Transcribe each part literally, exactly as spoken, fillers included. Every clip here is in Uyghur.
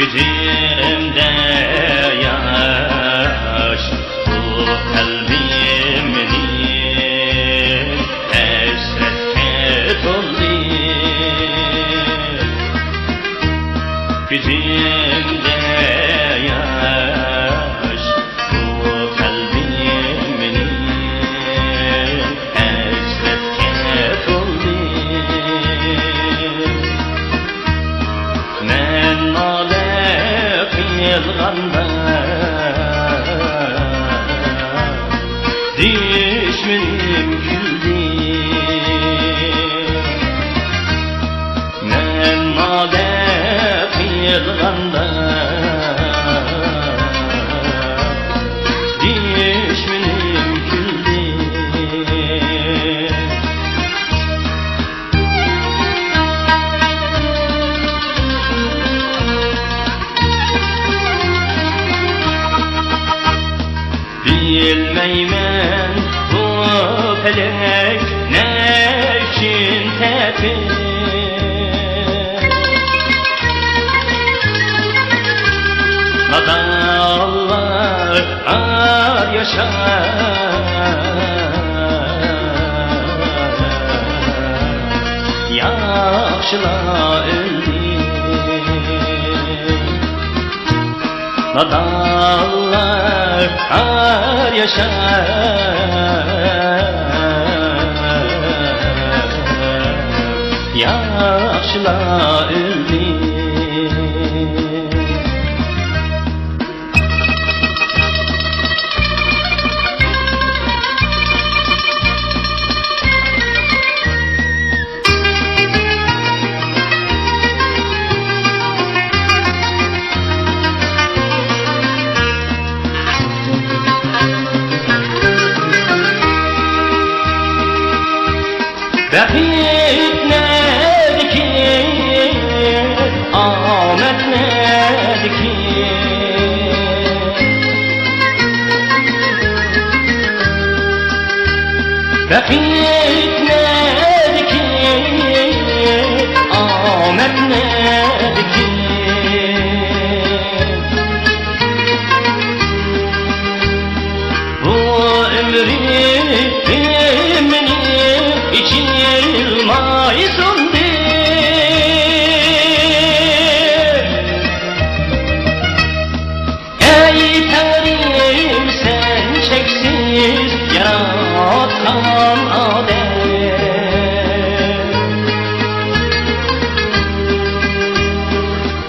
كۆزۈمدە ياش، بۇ قەلبىمنى ھەسرەتكە تولدى. كۆزۈمدە ياش، بۇ قەلبىمنى ھەسرەتكە تولدى. مەن نالە قىلغاندا، دۈشمىنىم كۈلدى. مەن نالە قىلغاندا، دۈشمىنىم كۈلدى. بىلمەيمەن، بۇ پەلەك نە ئۈچۈن تەتۈر. نادانلار ئار ياشار، ياخشىلار ئۆلدى. نادانلار ئار ياشار، ياخشىلار ئۆلدى. بەخت نەدىكىن، ئامەت نەدىكىن؟ بەخت نەدىكىن، ئامەت نەدىكىن؟ بۇ ئۆمرۈمنى ئېچىلماي سۇندى. ئەي تەڭرىم، سەن چەكسىز ياراتقان ئادەم.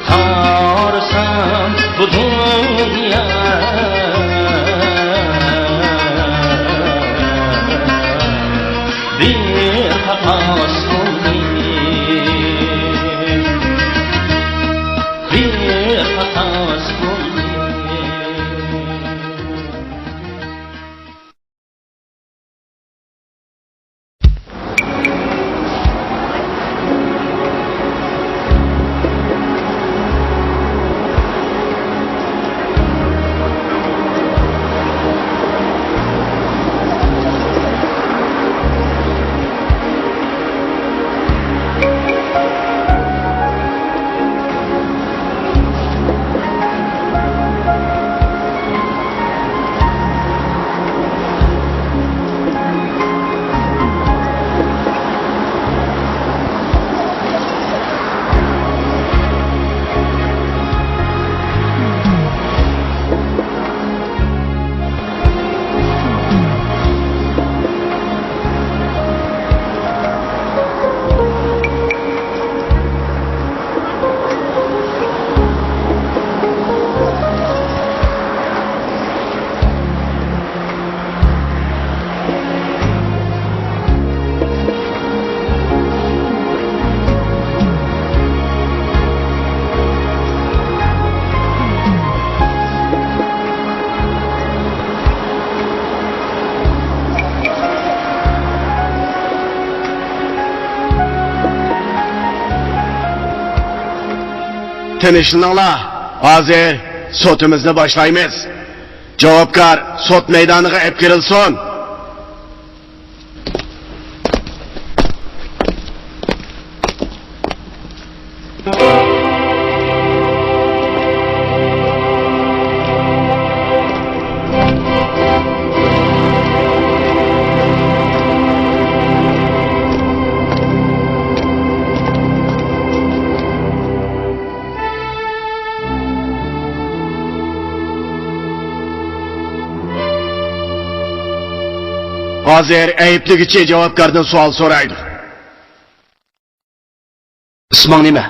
قارىسام بۇ دۇنيا بىر قاقاس بولدى، بىر قاقاس بولدى. تىنچلىنىڭلار، ھازىر سوتىمىزنى باشلايمىز. جاۋابكار سوت مەيدانىغا ئېلىپ كىرىلسۇن. ھازىر ئەيىبلىگۈچى جاۋابكاردىن سوئال سورايدۇ. ئىسمىڭ نېمە؟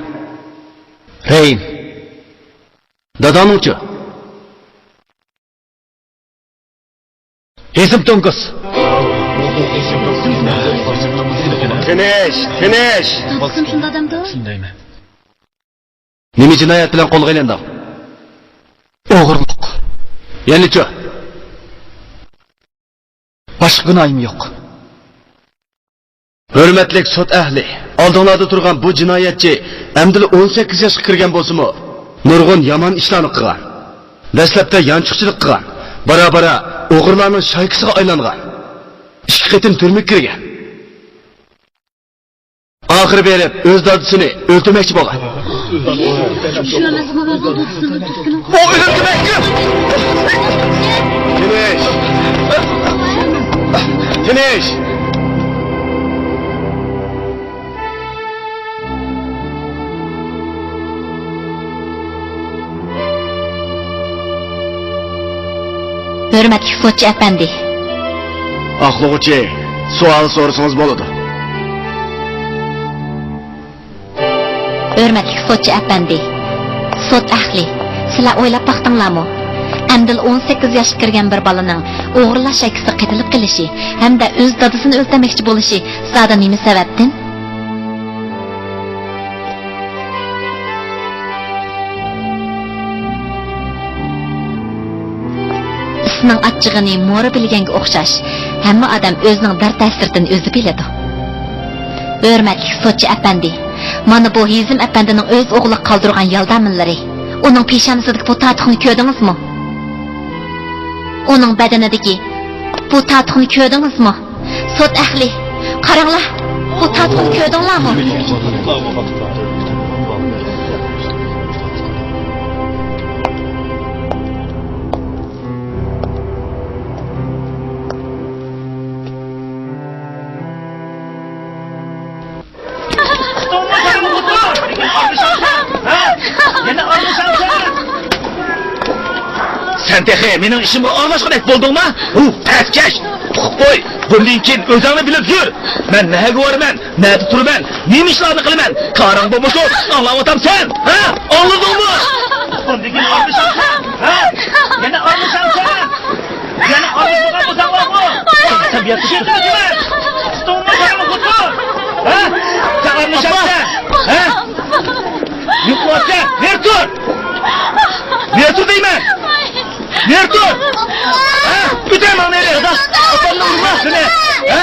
رەھىم. داداڭنىڭچۇ؟ ھېزىم توڭگۇز. تىنچ، تىنچ. نېمە جىنايەت بىلەن قولغا ئېلىندىڭ؟ ئوغرىلىق. يەنىچۇ؟ باشقا گۇناھىم يوق. ھۆرمەتلىك سوت ئەھلى، ئالدىڭلاردا تۇرغان بۇ جىنايەتچى ئەمدىلا ئون سەككىز ياشقا كىرگەن بولسىمۇ، نۇرغۇن يامان ئىشلارنى قىلغان. دەسلەپتە يانچۇقچىلىق قىلغان، بارا-بارا ئوغرىلارنىڭ شايكىسىغا ئايلانغان. ئىككى قېتىم تۈرمىگە كىرگەن. ئاخىرى بېرىپ ئۆز دادىسىنى ئۆلتۈرمەكچى بولغان. ئۇ ئۆلتۈرمەكچى! تىنچ! تىنچ! ھۆرمەتلىك سوتچى ئەپەندى. ئاقلىغۇچى، سوئال سورىسىڭىز بولىدۇ. ھۆرمەتلىك سوتچى ئەپەندى، سوت ئەھلى، سىلەر ئويلاپ باقتىڭلارمۇ؟ ئەمدىلا ئون سەككىز ياشقا كىرگەن بىر بالىنىڭ ئوغرىلاش شايكىسىغا قېتىلىپ قېلىشى ھەمدە ئۆز دادىسىنى ئۆلتۈرمەكچى بولۇشى زادى نېمە سەۋەبتىن؟ ئىسنىڭ ئاچچىقىنى مورا بىلگەنگە ئوخشاش، ھەممە ئادەم ئۆزىنىڭ دەرد-ھەسرىتىنى ئۆزى بىلىدۇ. ھۆرمەتلىك سوتچى ئەپەندى، مانا بۇ ھېزىم ئەپەندىنىڭ ئۆز ئوغلىغا قالدۇرغان يالدامىلىرى. ئۇنىڭ پېشانىسىدىكى بۇ تاتۇقنى كۆردىڭىزمۇ؟ ئۇنىڭ بەدىنىدىكى بۇ تاتۇقنى كۆردىڭىزمۇ؟ سوت ئەھلى، قاراڭلار، بۇ تاتۇقنى كۆردۈڭلارمۇ؟ سەن تېخى مېنىڭ ئىشىمغا ئارىلاشقۇدەك بولدۇڭما؟ ھۇ، پەسكەش! تۇتۇپ قوي! بۇندىن كېيىن ئۆزۈڭنى بىلىپ يۈر! مەن نەگە بارىمەن، نەدە تۇرىمەن، نېمە ئىشلارنى قىلىمەن؟ كارىڭ بولمىسۇن، ئاڭلاۋاتامسەن؟ ھە؟ ئاڭلىدىڭمۇ؟ بۇندىن كېيىن ئارىلىشامسەن؟ ھە؟ يەنە ئارىلىشامسەن؟ يەنە ئارىلىشىدىغان بولساڭ بارغۇ! سەن بۇ يەردە تۇتۇڭمۇ سەن خۇددى؟ ھە؟ سەن ئارىلىشامسەن؟ ھە؟ يوقلاۋاتىسەن! نېرى تۇر! نېرى تۇر دەيمەن! نېرى تۇر! ھە؟ ئۆتەمەڭ نېرى! دادا، ئاپامنى ئۇرما! سېنى! ھە؟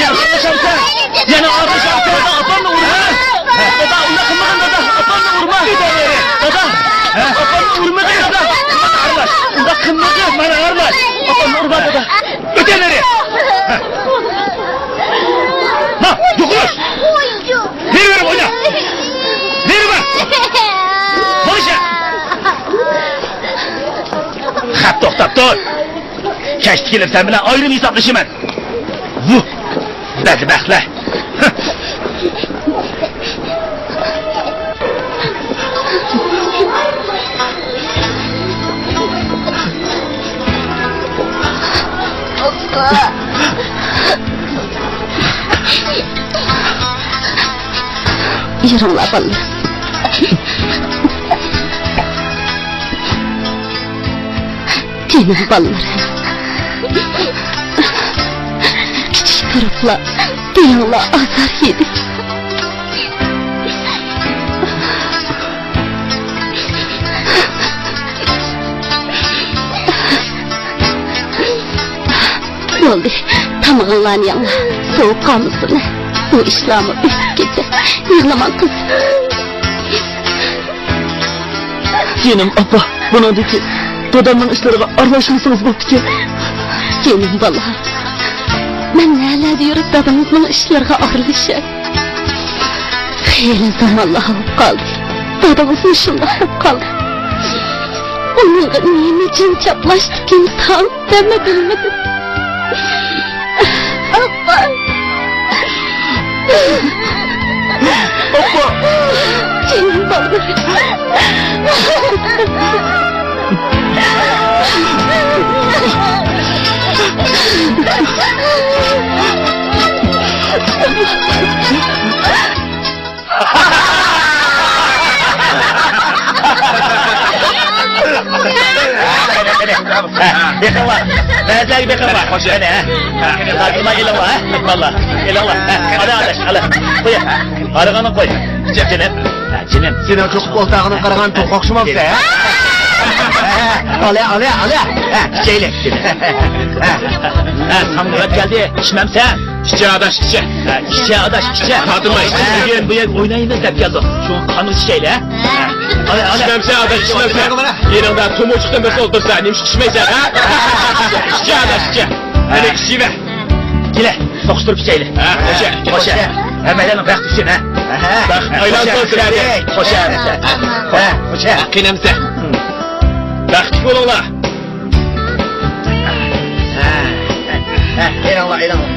يەنە ئارىلىشامسەن! يەنە ئارىلىشامسەن! دادا، ئاپامنى ئۇرما! ھە؟ دادا، ئۇنداق قىلمىغىن دادا! ئاپامنى ئۇرما! ئۆتە نېرى! دادا! ھە؟ ئاپامنى ئۇرما دەيمەن دادا! مانا ئارىلاش! ئۇنداق قىلمىغىن! مانا ئارىلاش! ئاپامنى ئۇرما دادا! ئۆتە نېرى! ھە؟ ما، يوقىلىش! نېرى بېرىپ ئوينا! نېرى بار! بولۇشە! خەپ توختاپ تۇر! كەچتە كېلىپ سەن بىلەن ئايرىم ھېسابلىشىمەن! ۋۇھ! بەدبەختلەر! يۈرۈڭلار بالىلار. جېنىم بالىلىرىم. كىچىك تۇرۇپلا بېلىڭلار ئازار يېدى. بولدى، تامىقىڭلارنى يەڭلار، سوۋۇپ قالمىسۇن. بۇ ئىشلارمۇ ئۆتۈپ كېتەر. يىغلىماڭ قىزىم. جېنىم ئاپا، بۇنىڭدىن كېيىن دادامنىڭ ئىشلىرىغا ئارىلاشمىسىڭىز بوپتىكەن. جېنىم بالا، مەن نەلەردە يۈرۈپ دادىڭىزنىڭ ئىشلىرىغا ئارىلىشاي؟ خېلى زامانلار بولۇپ قالدى. دادىڭىزمۇ شۇنداق بولۇپ قالدى. ئۇنىڭغا نېمە جىن چاپلاشتىكىن تاڭ دەممۇ بىلمىدىم. ئاپا! ئاپا! جېنىم بالىلىرىم! بېقىڭلار. بەزىلەرگە بېقىڭلار. قېنى، ھە؟ تارتماي ئېلىڭلار، ھە؟ مېھمانلار. ئېلىڭلار. ھە، ئالا ئاداش، ئالا. قوي. قارىغىنى قوي. جېنىم. ھە، جېنىم. سېنىڭ چوقۇپ ئولتۇرغىنىڭغا قارىغاندا توخۇ ئوخشىمامسەن، ھە؟ ئالا، ئالا، ئالا. ھە، ئىچەيلى. ھە، ساڭا نۆۋەت كەلدى. ئىچمەمسەن؟ ئىچە ئاداش، ئىچە. ھە، ئىچە ئاداش، ئىچە. تارتىنما، ئىچە. بۈگۈن بۇ يەرگە ئوينايمىز دەپ كەلدۇق. شۇڭا قانغا ئىچەيلى، ھە؟ ئالا، ئالا. ئىچمەمسەن ئاداش، ئىچمەمسەن. يېنىڭدا تومۇچۇقتىن بىرسى ئولتۇرسا، نېمىشقا ئىچمەيسەن، ھە؟ ئىچە ئاداش، ئىچە. ھە. ئەنە ئىچىۋەر. كېلە، سوقۇشتۇرۇپ ئىچەيلى. ھە، خوشە. خوشە. ھەممەيلەننىڭ بەختى ئۈچۈن، ھە؟ بەخت ئايلانسۇن سىلەردە. خوشە. ھە، خوشە. قېنى ئەمىسە. بەختلىك بولۇڭلار. ھە، ھە، ئېلىڭلار، ئېلىڭلار.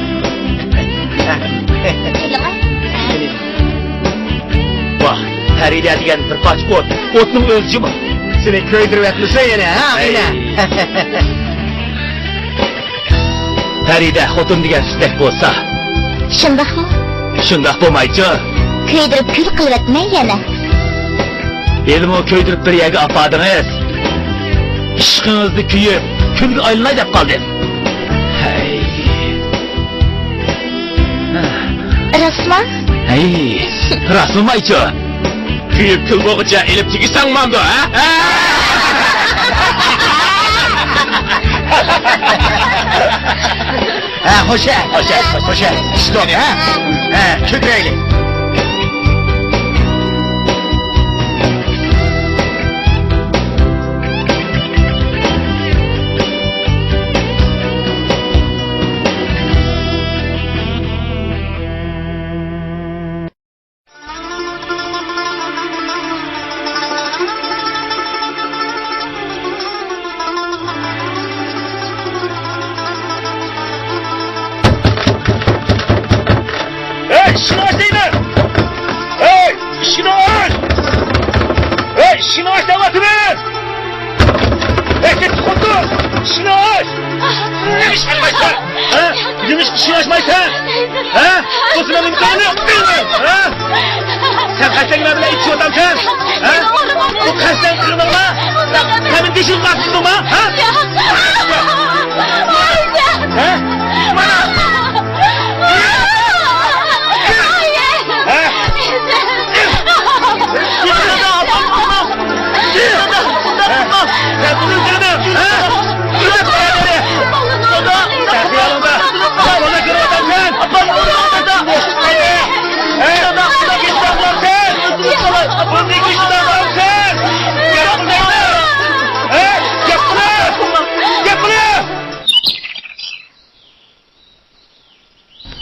ۋاھ، پەرىدە دېگەن بىر پارچە ئوت. ئوتنىڭ ئۆزى جۇمۇ. سېنى كۆيدۈرۈۋەتمىسۇن يەنە، ھە، ئەينە. پەرىدە خوتۇن دېگەن سۈتتەك بولسا. شۇنداقمۇ؟ شۇنداق بولمايچۇ؟ كۆيدۈرۈپ كۈل قىلىۋەتمەي يەنە. ھېلىمۇ كۆيدۈرۈپ بىر يەرگە ئاپاردىڭىز. ئىشقىڭىزدا كۆيۈپ، كۈلگە ئايلىناي دەپ قالدىم. ھەي. راستمۇ؟ ھەي، راستمۇ مايچۇ؟ كۆيۈپ كۈل بولغۇچە ئېلىپ تېگىشسەڭ ماندۇ، ھە؟ ھە، خوشە، خوشە، خوشە. ئىشتوك، ھە؟ ھە، كۆتۈرەيلى. ھەي، ئىشىكنى ئاچ دەيمەن! ھەي، ئىشىكنى ئاچ! ھەي، ئىشىكنى ئاچ دەۋاتىمەن! ھەي، كەتتى خوتۇن! ئىشىكنى ئاچ! نېمىشقا ئاچمايسەن؟ ھە؟ نېمىشقا ئىشىكنى ئاچمايسەن؟ ھە؟ بۇ سېنىڭ نېمە قىلغىنىڭ؟ ھە؟ سەن قەستەن مەن بىلەن ئېتىشىۋاتامسەن؟ ھە؟ بۇ قەستەن قىلغىنىڭما؟ سەن مېنى دېشىپ ئاتتىڭما؟ ھە؟ ھە؟ مانا! ھە؟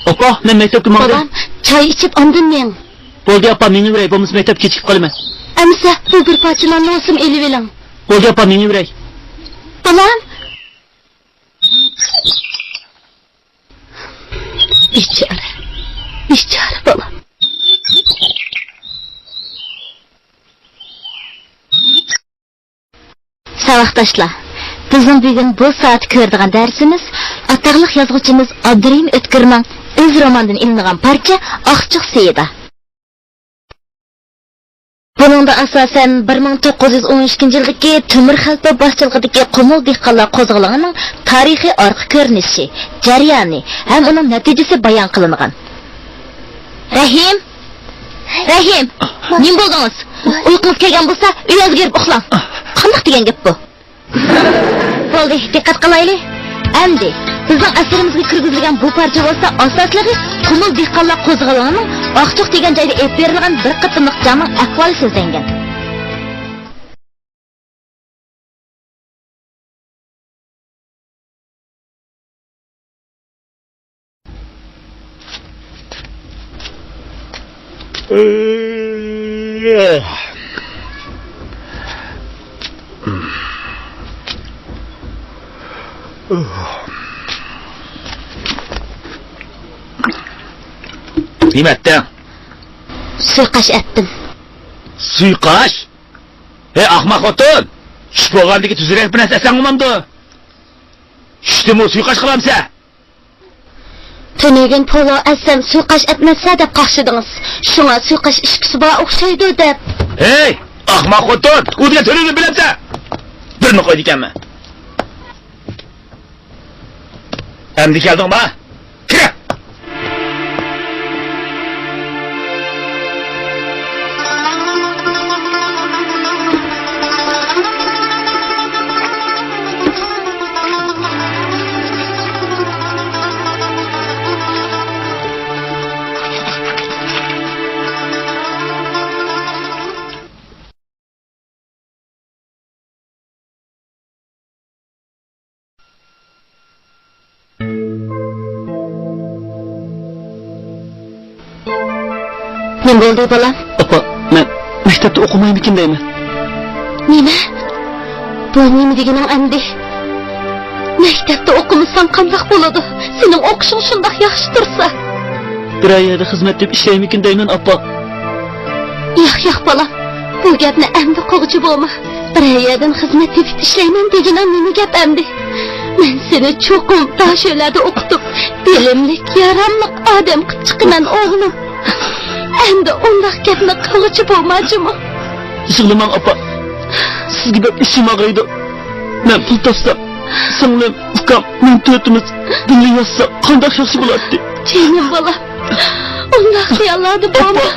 ئاپا، مەن مەكتەپكە ماڭدىم. بالام، چاي ئىچىپ ئاندىن مېڭ. بولدى ئاپا، مېڭىۋېرەي، بولمىسا مەكتەپكە كېچىكىپ قالىمەن. ئەمىسە، بۇ بىر پارچە ناننى بولسىمۇ ئېلىۋېلىڭ. بولدى ئاپا، مېڭىۋېرەي. بالام. بىچارە، بىچارە بالام. ساۋاقداشلار، بىزنىڭ بۈگۈن بۇ سائەتتە كۆرىدىغان دەرسىمىز ئاتاقلىق يازغۇچىمىز ئابدۇرېھىم ئۆتكۈرنىڭ ئۆز رومانىدىن ئېلىنغان پارچە ئاقچۇق سېيىدا. بۇنىڭدا ئاساسەن بىر مىڭ توققۇز يۈز ئون ئۈچىنچى يىلدىكى تۆمۈر خەلپە باشچىلىقىدىكى قۇمۇل دېھقانلار قوزغىلىڭىنىڭ تارىخىي ئارقا كۆرۈنۈشى، جەريانى ھەم ئۇنىڭ نەتىجىسى بايان قىلىنغان. رەھىم! رەھىم! نېمە بولدىڭىز؟ ئۇيقۇڭىز كەلگەن بولسا، ئۆيىڭىزگە كىرىپ ئۇخلاڭ. قانداق دېگەن گەپ بۇ؟ بولدى، دىققەت قىلايلى. ئەمدى بىزنىڭ ئەسىرىمىزگە كىرگۈزۈلگەن بۇ پارچە بولسا، ئاساسلىقى قۇمۇل دېھقانلار قوزغىلىڭىنىڭ ئاقچۇق دېگەن جايدا ئېلىپ بېرىلغان بىر قېتىملىق جەڭنىڭ ئەھۋالى سۆزلەنگەن. نېمە ئەتتىڭ؟ سۇيىقاش ئەتتىم. سۇيىقاش؟ ھەي، ئەخمەق خوتۇن! چۈش بولغاندىكى تۈزۈرەك بىر نەرسە ئەسەڭ بولمامدۇ؟ چۈشتىمۇ سۇيىقاش قىلامسەن؟ تۈنۈگۈن پولۇ ئەتسەم سۇيىقاش ئەتمەسسە دەپ قاقشىدىڭىز. شۇڭا سۇيىقاش ئىچكۈسى بار ئوخشايدۇ دەپ. ھەي، ئاخماق خوتۇن، ئۇ دېگەن تۈنۈگۈن بىلەمسەن؟ بىرنى قويدىكەنمەن. ئەمدى كەلدىڭما؟ كىرە! نېمە بولدى، بالام؟ ئاپا، مەن مەكتەپتە ئوقۇمايمىكىن دەيمەن. نېمە؟ بۇ نېمە دېگىنىڭ ئەمدى؟ مەكتەپتە ئوقۇمىساڭ قانداق بولىدۇ؟ سېنىڭ ئوقۇشۇڭ شۇنداق ياخشى تۇرسا. بىرەر يەردە خىزمەت تېپىپ ئىشلەيمىكىن دەيمەن، ئاپا. ياق، ياق، بالام. بۇ گەپنى ئەمدى قىلغۇچى بولما. بىرەر يەردىن خىزمەت تېپىپ ئىشلەيمەن دېگىنىڭ نېمە گەپ ئەمدى؟ مەن سېنى چوقۇم داشۆلەردە ئوقۇتۇپ، بىلىملىك، ياراملىق ئادەم قىلىپ چىقىمەن، ئوغلۇم. ئەمدى ئۇنداق گەپنى قىلغۇچى بولما جۇمۇ. يىغلىماڭ، ئاپا. سىزگە بەك ئىچىم ئاغرىيدۇ. مەن پۇل تاپسام، سىڭلىم، ئۇكام، مەن تۆتىمىز بىللە ياتساق قانداق ياخشى بولاتتى. جېنىم بالام، ئۇنداق خىياللاردا بولما. ئاپا!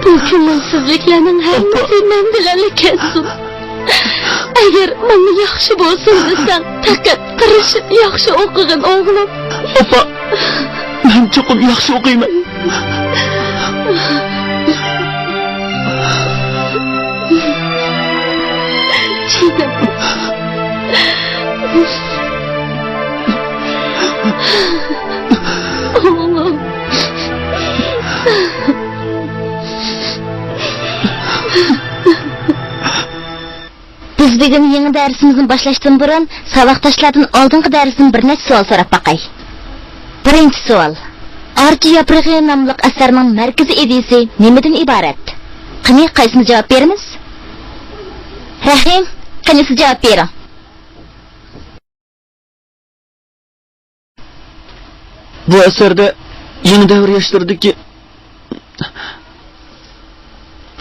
بۇ كۆڭۈلسىزلىكلەرنىڭ ھەممىسى مەن بىلەنلا كەتسۇن. ئەگەر ماڭا ياخشى بولسۇن دېسەڭ، پەقەت تىرىشىپ ياخشى ئوقۇغىن، ئوغلۇم. ئاپا، مەن چوقۇم ياخشى ئوقۇيمەن. جېنىم. ئوغلۇم. بىز بۈگۈن يېڭى دەرسىمىزنى باشلاشتىن بۇرۇن، ساۋاقداشلاردىن ئالدىنقى دەرستىن بىر نەچچە سوئال سوراپ باقاي. بىرىنچى سوئال. ئارچا ياپرىقى ناملىق ئەسەرنىڭ مەركىزىي ئىدىيىسى نېمىدىن ئىبارەت؟ قېنى، قايسىمىز جاۋاب بېرىمىز؟ رەھىم، قېنى سىز جاۋاب بېرىڭ. بۇ ئەسەردە يېڭى دەۋر ياشلىرىدىكى.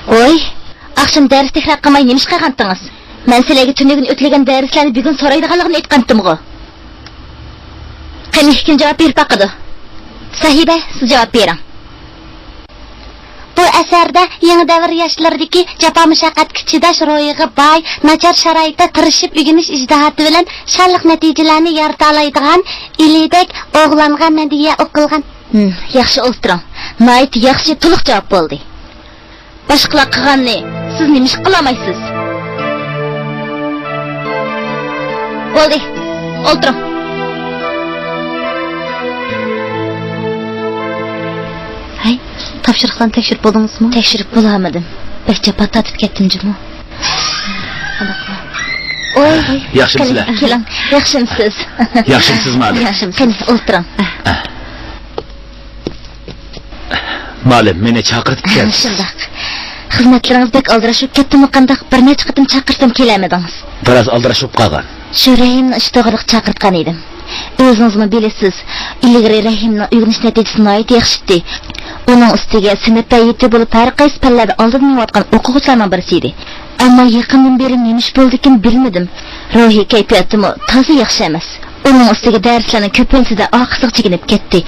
ۋوي، ئاخشام دەرس تەكرار قىلماي نېمە ئىش قىلغانتىڭىز؟ مەن سىلەرگە تۈنۈگۈن ئۆتۈلگەن دەرسلەرنى بۈگۈن سورايدىغانلىقىنى ئېيتقانتىمغۇ؟ قېنى، كىم جاۋاب بېرىپ باقىدۇ؟ ساھىبە، سىز جاۋاب بېرىڭ. بۇ ئەسەردە يېڭى دەۋر ياشلىرىدىكى جاپا-مۇشەققەتكە چىداش روھىغا باي، ناچار شارائىتتا تىرىشىپ ئۆگىنىش ئىجتىھاتى بىلەن شانلىق نەتىجىلەرنى يارىتالايدىغان ئىلىدەك ئوغلانغا مەدھىيە ئوقۇلغان. ھىم، ياخشى، ئولتۇرۇڭ. ناھايىتى ياخشى، تولۇق جاۋاب بولدى. باشقىلار قىلغاننى سىز نېمىشقا قىلالمايسىز؟ بولدى، ئولتۇرۇڭ. ھەي، تاپشۇرۇقلارنى تەكشۈرۈپ بولدىڭىزمۇ؟ تەكشۈرۈپ بولالمىدىم. بەك جاپا تارتىپ كەتتىم جۇمۇ. ۋوي، ياخشىمۇسىلەر؟ قېنى، كېلىڭ. ياخشىمسىز؟ ياخشىمسىز، مالىم؟ ياخشىمسىز؟ قېنى، ئولتۇرۇڭ. مالىم، مېنى چاقىرتىپتىكەنسىز. شۇنداق. خىزمەتلىرىڭىز بەك ئالدىراش بولۇپ كەتتىمۇ قانداق؟ بىر نەچچە قېتىم چاقىرسام كېلەلمىدىڭىز. بىراز ئالدىراش بولۇپ قالغان. شۇ رەھىمنىڭ ئىشى توغرىلىق چاقىرتقان ئىدىم. ئۆزىڭىزمۇ بىلىسىز، ئىلگىرى رەھىمنىڭ ئۆگىنىش نەتىجىسى ناھايىتى ياخشى ئىدى. ئۇنىڭ ئۈستىگە سىنىپ ھەيئىتى بولۇپ، ھەر قايسى پەنلەردە ئالدىدا مېڭىۋاتقان ئوقۇغۇچىلارنىڭ بىرسى ئىدى. ئەمما يېقىندىن بېرى نېمە ئىش بولدىكىن بىلمىدىم. روھىي كەيپىياتىمۇ تازا ياخشى ئەمەس. ئۇنىڭ ئۈستىگە دەرسلەرنىڭ كۆپىنچىسىدە ئارقىسىغا چېكىنىپ كەتتى.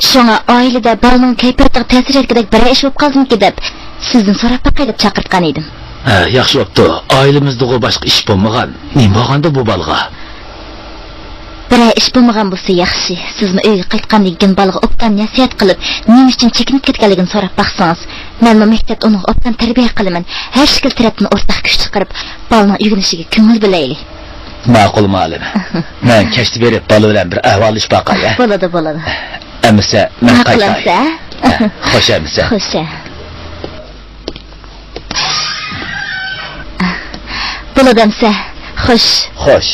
شۇڭا ئائىلىدە بالىنىڭ كەيپىياتىغا تەسىر يەتكۈدەك بىرەر ئىش بولۇپ قالدىمىكىن دەپ، سىزدىن سوراپ باقاي دەپ چاقىرتقان ئىدىم. ھە، ياخشى بوپتۇ. ئائىلىمىزدىغۇ باشقا ئىش بولمىغان. نېمە بولغاندۇ بۇ بالىغا؟ بىرەر ئىش بولمىغان بولسا ياخشى. سىزمۇ ئۆيگە قايتقاندىن كېيىن بالىغا ئوبدان نەسىھەت قىلىپ، نېمە ئۈچۈن چېكىنىپ كەتكەنلىكىنى سوراپ باقسىڭىز. مەنمۇ مەكتەپتە ئۇنىڭغا ئوبدان تەربىيە قىلىمەن. ھەر شەكىل تەرەپتىن ئورتاق كۈچ چىقىرىپ، بالىنىڭ ئۆگىنىشىگە كۆڭۈل بۆلەيلى. ماقۇل، مۇئەللىم. مەن كەچتە بېرىپ بالا بىلەن بىر ئەھۋاللىشىپ باقاي، ھە؟ بولىدۇ، بولىدۇ. ئەمىسە، مەن قايتاي. ماقۇل ئەمىسە. ھە، خوش ئەمىسە. خوش، ھە. بولىدۇ ئەمىسە. خوش. خوش.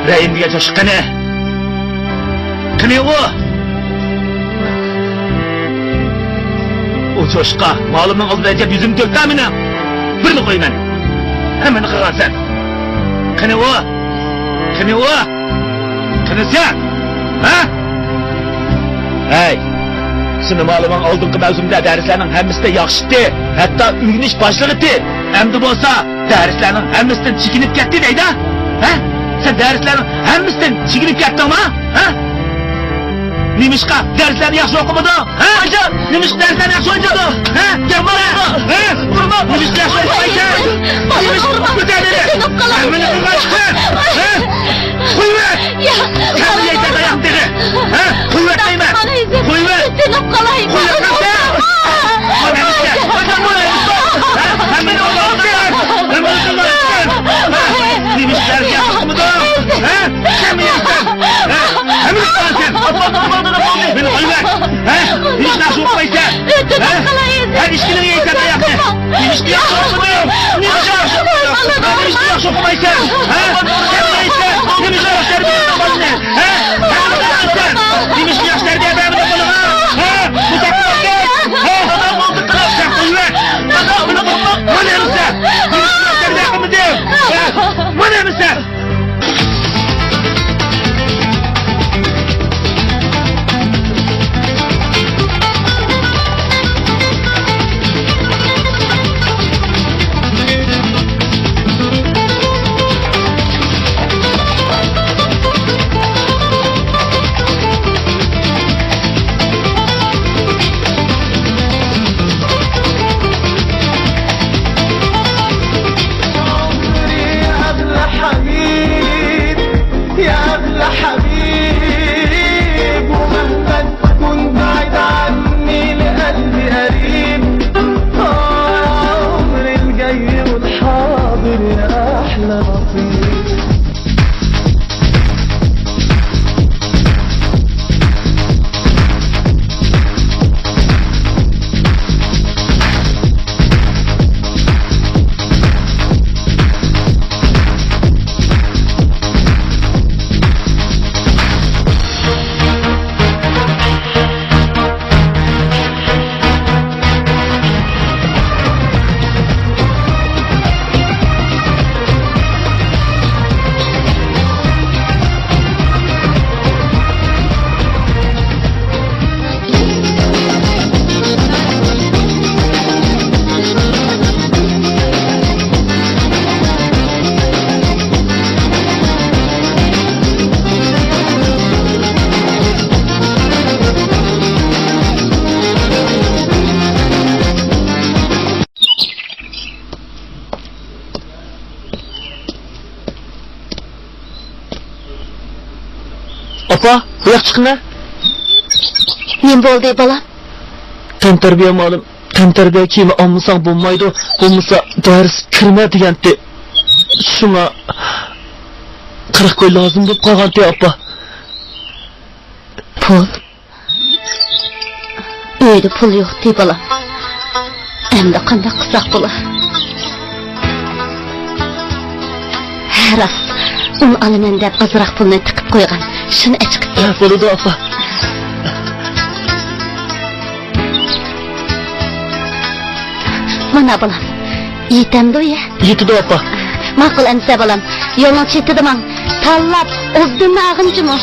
رەھىم دېگەن چوشقا قېنى؟ قېنى ئۇ؟ ئۇ چوشقا مالىمنىڭ ئالدىدا ئەجەب يۈزۈمنى تۆكتى مېنىڭ. بىرنى قويىمەن. ھەممىنى قىلغانسەن. قېنى ئۇ؟ قېنى ئۇ؟ قېنى سەن؟ ھە؟ ھەي، سېنى مالىمىڭ ئالدىنقى مەۋسۇمدا دەرسلەرنىڭ ھەممىسىدە ياخشى ئىتى، ھەتتا ئۆگىنىش باشلىقى ئىتى. ئەمدى بولسا دەرسلەرنىڭ ھەممىسىدىن چېكىنىپ كەتتى دەيدۇ. ھە؟ سەن دەرسلەرنىڭ ھەممىسىدىن چېكىنىپ كەتتىڭما؟ ھە؟ نېمىشقا دەرسلەرنى ياخشى ئوقۇمىدىڭ؟ ھە؟ نېمىشقا دەرسلەرنى ياخشى ئوقۇمىدىڭ؟ ھە؟ گەپ قىل! ھە؟ نېمىشقا ياخشى ئوقۇمايسەن؟ نېمىشقا كۆتەرمىدىڭ؟ ھەممىنى قىلغان ئىكەن! ھە؟ قويۇۋەت! سەن يەيسەن تاياقنى تېخى! ھە؟ قويۇۋەت دەيمەن! قويۇۋەت! سىنىپ قالاي! قويۇۋەت دەمسەن! مانا ئەمىسە! مانا ئەمىسە! ھە؟ ھەممىنى قىلغان ئىكەن! ھەممىنى قىلغان ئىكەن! ھە؟ نېمىشقا دەرسكە ياخشى ئوقۇمىدىڭ؟ ھە؟ سەنمۇ يەيسەن! ھە؟ ھەممىنى قىلغانسەن! مېنى قويۇۋەت! ھە؟ نېمىشقا ياخشى ئوقۇمايسەن؟ ھە؟ ھە، ئىككىلىڭ يەيسەن تاياقنى! نېمىشقا ياخشى ئوقۇمىدىڭ؟ نېمىشقا ياخشى ئوقۇمايسەن؟ ھە؟ سەنمۇ يەيسەن! نېمىشقا ياخشى تەربىيە بەرمىدىڭ بالىنى؟ ھە؟ نېمىشقا ياخشى تەربىيە بەرمىدىڭ بالىغا؟ ھە؟ بۇزاق بولدى! ھە؟ سەن قويۇۋەت! مانا ئەمىسە! نېمىشقا ياخشى تەربىيە قىلمىدىڭ؟ ھە؟ مانا ئەمىسە! ئاپا، بۇ ياققا چىقىڭە. نېمە بولدى، بالام؟ تەنتەربىيە مۇئەللىم، تەنتەربىيە كىيىمى ئالمىساڭ بولمايدۇ، بولمىسا دەرس كىرمە دېگەنتى. شۇڭا قىرىق كوي لازىم بولۇپ قالغانتى، ئاپا. پۇل؟ ئۆيدە پۇل يوقتى، بالام. ئەمدى قانداق قىلساق بولا؟ ھە، راست. ئۇن ئالىمەن دەپ ئازراق پۇلنى تىقىپ قويغان. شۇنى ئەچىقىپ ھە، بولىدۇ، ئاپا. مانا، بالام. يېتەمدۇ يە؟ يېتىدۇ، ئاپا. ماقۇل ئەمىسە، بالام. يولنىڭ چېتىدە ماڭ. تاللاپ، ئوبداننى ئالغىن جۇمۇ.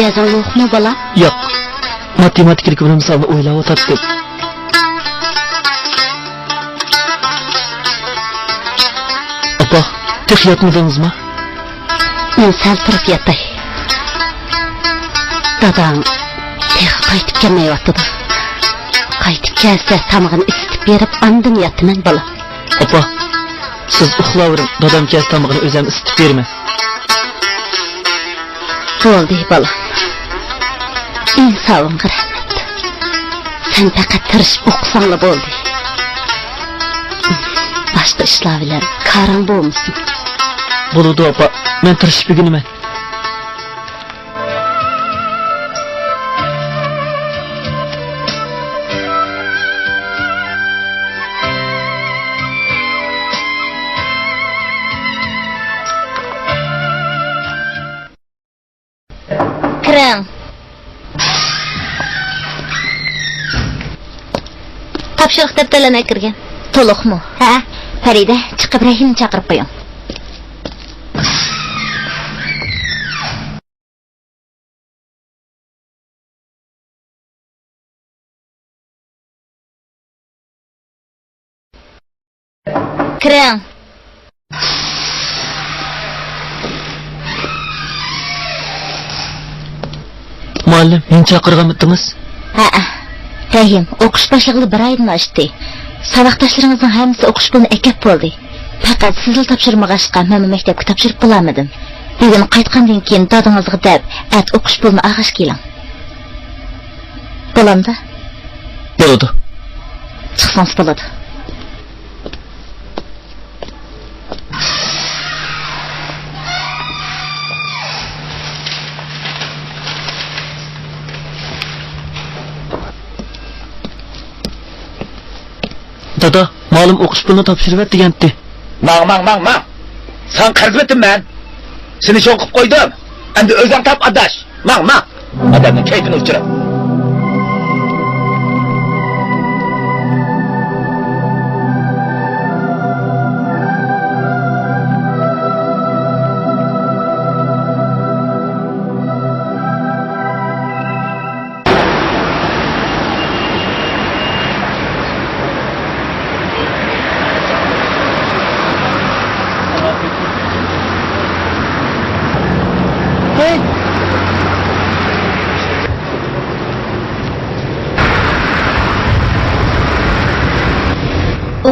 يازغۇ يوقمۇ، بالام؟ ياق. ماتېماتىكىدىكى بىر مىسالنى ئويلاۋاتاتتىم. ئاپا، تېخى ياتمىدىڭىزما؟ مەن سەل تۇرۇپ ياتاي. داداڭ تېخى قايتىپ كەلمەيۋاتىدۇ. قايتىپ كەلسە، تامىقىنى ئىسسىتىپ بېرىپ، ئاندىن ياتىمەن، بالام. ئاپا، سىز ئۇخلاۋېرىڭ، دادام كەلسە تامىقىنى ئۆزۈم ئىسسىتىپ بېرىمەن. بولدى، بالام. ئىنسابىڭغا رەھمەت. سەن پەقەت تىرىشىپ ئوقۇساڭلا بولدى. باشقا ئىشلار بىلەن كارىڭ بولمىسۇن. بولىدۇ، ئاپا. مەن تىرىشىپ ئۆگىنىمەن. كىرىڭ. تاپشۇرۇق دەپتەرلەرنى ئەكىرگەن. تولۇقمۇ؟ ھە. پەرىدە، چىقىپ رەھىمنى چاقىرىپ قويۇڭ. كىرىڭ. مۇئەللىم، مېنى چاقىرغانمىدىڭىز؟ ھەئە. رەھىم، ئوقۇش باشلىغىلى بىر ئايدىن ئاشتى. ساۋاقداشلىرىڭىزنىڭ ھەممىسى ئوقۇش پۇلىنى ئەكەپ بولدى. پەقەت سىزلا تاپشۇرمىغاچقا، مەنمۇ مەكتەپكە تاپشۇرۇپ بولالمىدىم. بۈگۈن قايتقاندىن كېيىن دادىڭىزغا دەپ، ئەتە ئوقۇش پۇلىنى ئالغاچ كېلىڭ. بولامدۇ؟ بولىدۇ. چىقسىڭىز بولىدۇ. دادا، مۇئەللىم ئوقۇش پۇلىنى تاپشۇرۇۋەت دېگەنتى. ماڭ، ماڭ، ماڭ، ماڭ! ساڭا قەرز بېتىم مەن. سېنى شۇڭقۇپ قويدۇم. ئەمدى ئۆزۈڭ تاپ، ئاداش. ماڭ، ماڭ! ئادەمنىڭ كەيپىنى ئۇچۇرۇپ.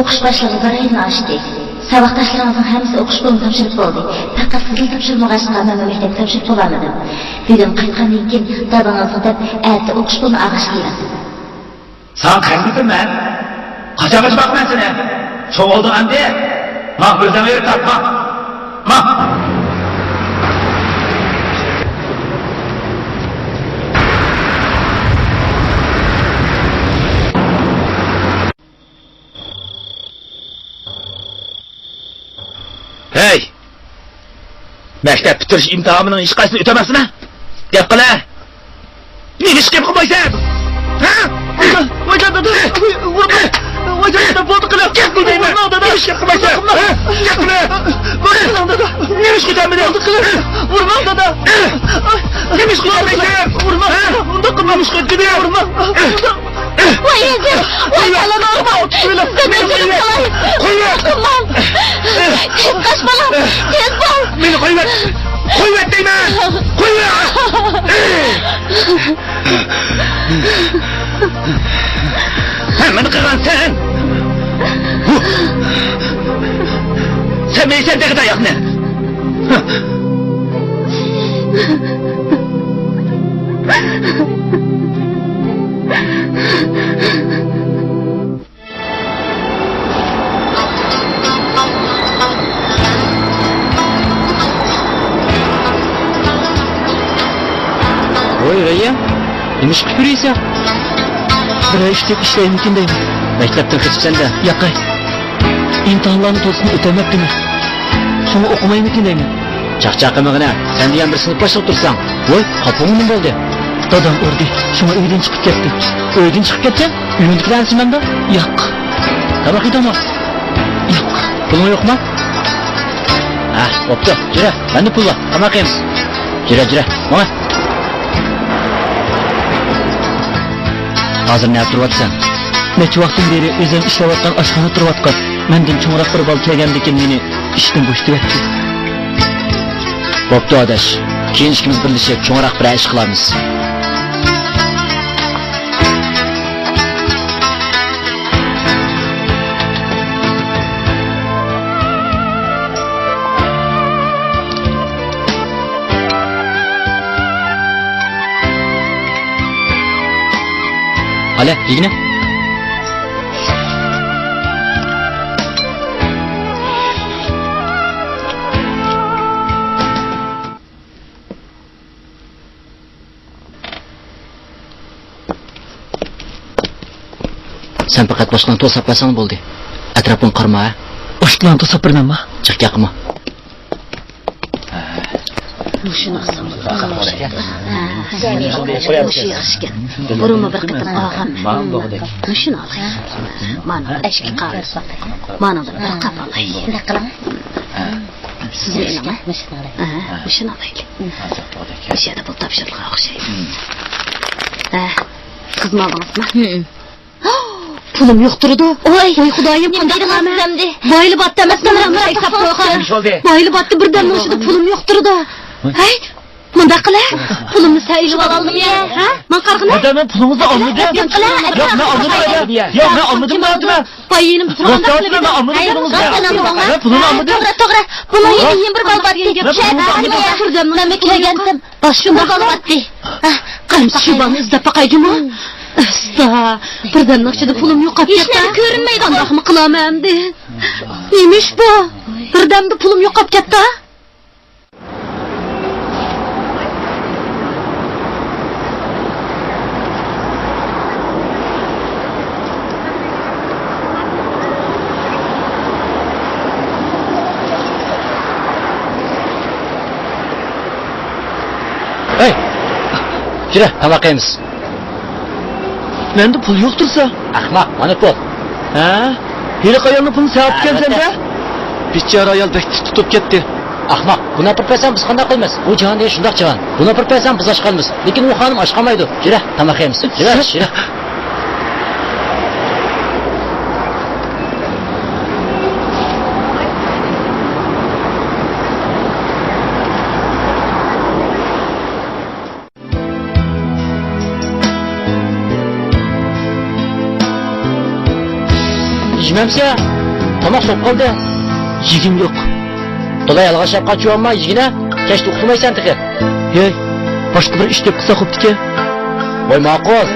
ئوقۇش باشلىغىلى بىر ئايدىن ئاشتى. ساۋاقداشلىرىڭىزنىڭ ھەممىسى ئوقۇش پۇلىنى تاپشۇرۇپ بولدى. پەقەت سىزلا تاپشۇرمىغاچقا، مەنمۇ مەكتەپكە تاپشۇرۇپ بولالمىدىم. بۈگۈن قايتقاندىن كېيىن دادىڭىزغا دەپ، ئەتە ئوقۇش پۇلىنى ئالغاچ كېلىڭ. ساڭا قەرز بېتىم مەن. قاچانغىچە باقىمەن سېنى؟ چوڭ بولدۇڭ ئەمدى. ماڭ، ئۆزۈڭ ئېرىپ تارت، ماڭ. ماڭ. ھەي! مەكتەپ پۈتتۈرۈش ئىمتىھانىنىڭ ھېچقايسىسىنى ئۆتەمەپسىلەر؟ گەپ قىلە! نېمىش گەپ قىلمايسەن؟ ھە؟ ۋايجان، ۋايجان دادا! ۋايجان دادا، بولدى قىلە! گەپ قىلمايمەن! ۋۇرماڭ دادا! نېمىش گەپ قىلمايسەن؟ ھە؟ گەپ قىلە! بولدى قىلىڭ دادا! نېمىش قىلىمەن؟ بولدى قىلىڭ! ۋۇرماڭ دادا! نېمىش قىلمايسەن؟ ۋۇرماڭ! ھە؟ ئۇنداق قىلماڭ! نېمىش قىلىمەن؟ ۋۇرماڭ! ۋاي ئەزىز! ۋاي كالىنى ئۇرماڭ! دادىجىنىم قالاي! قويۇۋەت! قىلماڭ! تېز قاچ بالام! تېز بول! مېنى قويۇۋەت! قويۇۋەت دەيمەن! قويۇۋەت! ھەممىنى قىلغان سەن! سەن بېرىسەن تېخى تاياقنى! ۋوي رەييان، نېمە ئىش قىلىپ يۈرۈيسەن؟ بىرەر ئىش تېپىپ ئىشلەيمىكىن دەيمەن. مەكتەپتىن قېچىپسەن-دە. ياقەي. ئىمتىھانلارنى تولۇقسىز ئۆتەلمەپتىمەن. شۇڭا ئوقۇمايمىكىن دەيمەن. چاقچاق قىلمىغىنە، سەن دېگەن بىر سىنىپ باشلىقى تۇرساڭ. ۋوي، قاپۇڭغا نېمە بولدى؟ دادام ئۇردى، شۇڭا ئۆيدىن چىقىپ كەتتىم. ئۆيدىن چىقىپ كەتكەن؟ ئۆيۈڭدىكىلەرنى سىمەمدۇ؟ ياق. تاماق يېدىڭمۇ؟ ياق. پۇلۇڭ يوقمۇ؟ ھە، بوپتۇ. جۈرە، مەندە پۇل بار. تاماق يەيمىز. جۈرە، جۈرە. ماڭا. ھازىر نەدە تۇرۇۋاتىسەن؟ نەچچە ۋاقىتتىن بېرى ئۆزۈم ئىشلەۋاتقان ئاشخانىدا تۇرۇۋاتقان. مەندىن چوڭراق بىر بالا كەلگەندىكىن مېنى ئىشتىن بوشىتىۋەتتى. بوپتۇ ئاداش، كېيىن ئىككىمىز بىرلىشىپ چوڭراق بىرەر ئىش قىلارمىز. ئالە، يېگىنە. سەن پەقەت باشقىلارنى توساپ بەرسەڭ بولدى. ئەتراپىڭغا قارىما، ھە؟ باشقىلارنى توساپ بېرىمەنما؟ جىق گەپ قىلما. مۇشۇنى ئالسام بولىدۇ. مۇشۇ ياخشىكەن. بۇرۇنمۇ بىر قېتىم ئالغان. مۇشۇنى ئالاي. مانا ئەشكە قالدى. مانا بىر قاپ ئالاي. شۇنداق قىلىڭ. سىز مېنىڭ، ھە؟ مۇشۇنى ئالايلى. مۇشۇ يەردە پۇل تاپشۇرۇلغان ئوخشايدۇ. ھە، سىزمۇ ئالدىڭىزمۇ؟ پۇلۇم يوق تۇرىدۇ. ۋاي، ۋاي خۇدايىم، نېمە قانداق دەيدىغان قىلىمەن؟ سىز ئەمدى؟ بايىلى باتتى ئەمەسمۇ، مانا بۇنداق قىلىپ قويغان. بايىلى باتتى، بىردەمنىڭ ئىچىدە پۇلۇم يوق تۇرىدۇ. ھەي، مۇنداق قىلە. پۇلۇمنى سەن ئېلىۋالالدىمۇ يا؟ ھە؟ ماڭا قارىغىنا. ھەدە، مەن پۇلىڭىزنى ئالمىدىم. گەپ قىلە. ياق، مەن ئالمىدىم، ھەدە. ياق، مەن ئالمىدىم، دەۋاتىمەن. باي يېنىمدا تۇرغاندا قىلىۋېرىڭ. مەن ئالمىدىم دېدىڭىز. توغرا، توغرا. بۇنىڭ يېنى يەنە بىر بال باتتى. مەن پۇلىمنى ئالمىدىم. مەن كەلگەنتىم. باشقا بال باتتى. قانچە شۇ بالنى ئىزدەپ باقاي جۇمۇ. ئۇستا، بىردەمنىڭ ئىچىدە پۇلۇم يوقاپ كەتتى. ھېچ نەرسە كۆرۈنمەيدۇ. قانداقمۇ قىلامەن ئەمدى؟ نېمىش بۇ؟ بىردەمدە پۇلۇم يوقاپ كەتتى. ھەي! يۈرە، تاماق يەيمىز. مەندە پۇل يوق تۇرسا. ئەخمەق، مانا پۇل. ھە؟ ھېلىقى ئايالنىڭ پۇلىنى سەن ئاپتىكەنسەن-دە؟ بىچارە ئايال بەك تىت تۇتۇپ كەتتى. ئەخمەق، بۇنى ئاپىرىپ بەرسەڭ بىز قانداق قىلىمىز؟ ئۇ جاھان دېگەن شۇنداق جاھان. بۇنى ئاپىرىپ بەرسەڭ بىز ئاچ قالىمىز. لېكىن ئۇ خانىم ئاچ قالمايدۇ. يۈرە، تاماق يەيمىز. يۈرە، يۈرە. يېمەمسە؟ تاماق سوۋۇپ قالدى. يېگۈم يوق. تولا يالغان شاپقا چۇۋالما، يېگىنە. كەچتە ئۇخلىمايسەن تېخى. ھەي، باشقا بىر ئىش تېپىپ قىلساق بوپتىكەن. ۋاي ماقۇل.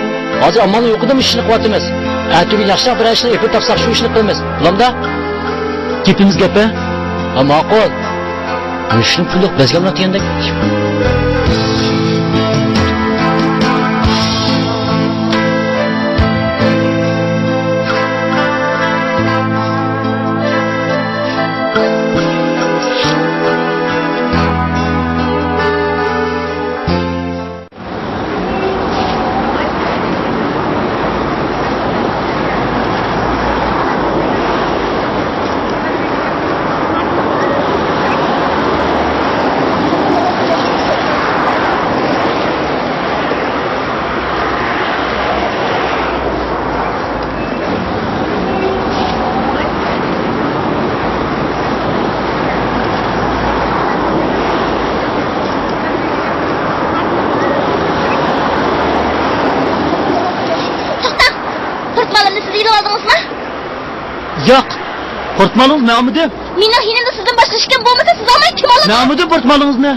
ھازىر ئامالنىڭ يوقىدا مۇشۇ ئىشنى قىلىۋاتىمىز. ئەتىگۈن ياخشىراق بىر ئىشنى ئېپىپ تاپساق شۇ ئىشنى قىلىمىز. بولامدا؟ گېپىمىز گەپ ھە؟ ھە ماقۇل. مۇشۇنى پۇل يوق بەزگەملا دېگەندەك. توختاڭ! پورتمالىمنى سىز ئېلىۋالدىڭىزمۇ؟ ياق! پورتمالىڭىزنى مەن ئالمىدىم. مېنىڭ يېنىمدا سىزدىن باشقا ھېچكىم بولمىسا، سىز ئالماي كىم ئالىدۇ؟ مەن ئالمىدىم پورتمالىڭىزنى.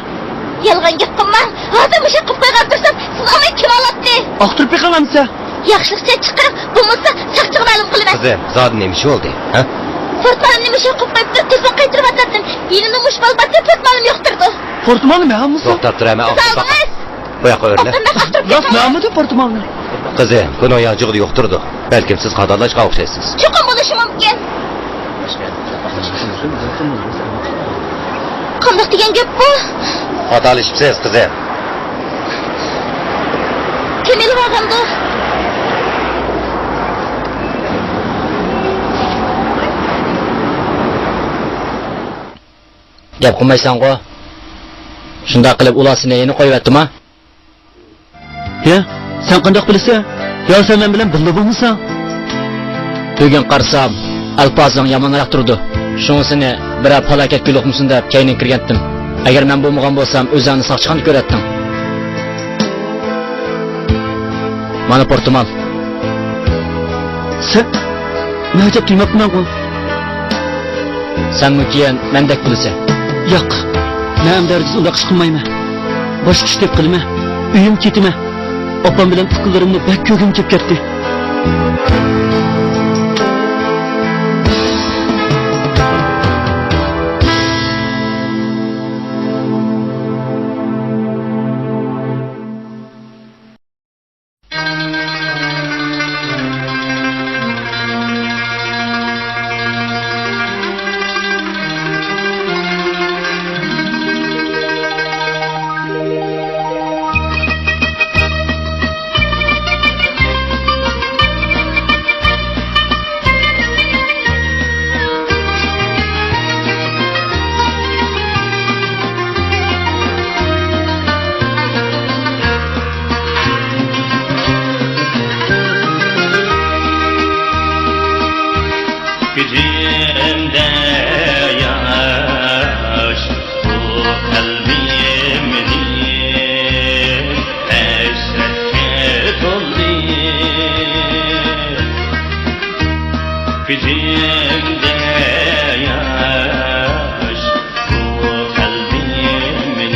يالغان گەپ قىلماڭ. ھازىر مۇشۇ قىلىپ قويغان تۇرسام، سىز ئالماي كىم ئالاتتى؟ ئاختۇرۇپ بېقىڭ ئەمىسە. ياخشىلىقچە چىقىرىپ، بولمىسا ساقچىغا مەلۇم قىلىمەن. قىزىم، زادى نېمە ئىش بولدى، ھە؟ پورتمالىمنى مۇشۇ قىلىپ قويۇپتۇ، تېلېفون قايتۇرۇۋاتاتتىم. يېنىمدا مۇشۇ بال بارتى، پورتمالىم يوق تۇرىدۇ. پورتمالنى مەن ئالمىسام؟ توختاپ تۇر، ھە، مەن ئاختۇرۇپ باقاي. بۇ ياققا ئۆرلە. ئاختۇرۇپ بېقىڭ. راست مەن ئالمىدىم پورتمالنى. قىزىم، بۇنىڭ يانچۇقىدا يوق تۇرىدۇ. بەلكىم سىز خاتالاشقان ئوخشايسىز. چوقۇم بولۇشى مۇمكىن. قانداق دېگەن گەپ بۇ؟ خاتالىشىپسىز، قىزىم. كىم ئېلىۋالغاندۇ؟ گەپ قىلمايسەنغۇ؟ شۇنداق قىلىپ ئۇلار سېنى يەنە قويۇۋەتتىما؟ ھە؟ سەن قانداق بىلىسەن؟ يا سەن مەن بىلەن بىللە بولمىساڭ؟ بۈگۈن قارىسام، ئەلپازىڭ يامانراق تۇرىدۇ. شۇڭا سېنى بىرەر پالاكەتكە يولۇقمىسۇن دەپ كەينىڭگە كىرگەنتىم. ئەگەر مەن بولمىغان بولسام، ئۆزۈڭنى ساقچىخانىدا كۆرەتتىڭ. مانا پورتىمال. سەن؟ مەن ئەجەب دېمەپتىمەنغۇ. سەنمۇ كېيىن مەندەك بولىسەن. ياق، مەن ئەمدى ھەرگىز ئۇنداق ئىش قىلمايمەن. باشقا ئىش دەپ قىلىمەن. ئۆيۈمگە كېتىمەن. ئاپام بىلەن ئۇكىلىرىمنى بەك كۆرگۈم كېلىپ كەتتى. كۆزۈمدە ياش، بۇ قەلبىمنى ھەسرەتكە تولدى. كۆزۈمدە ياش، بۇ قەلبىمنى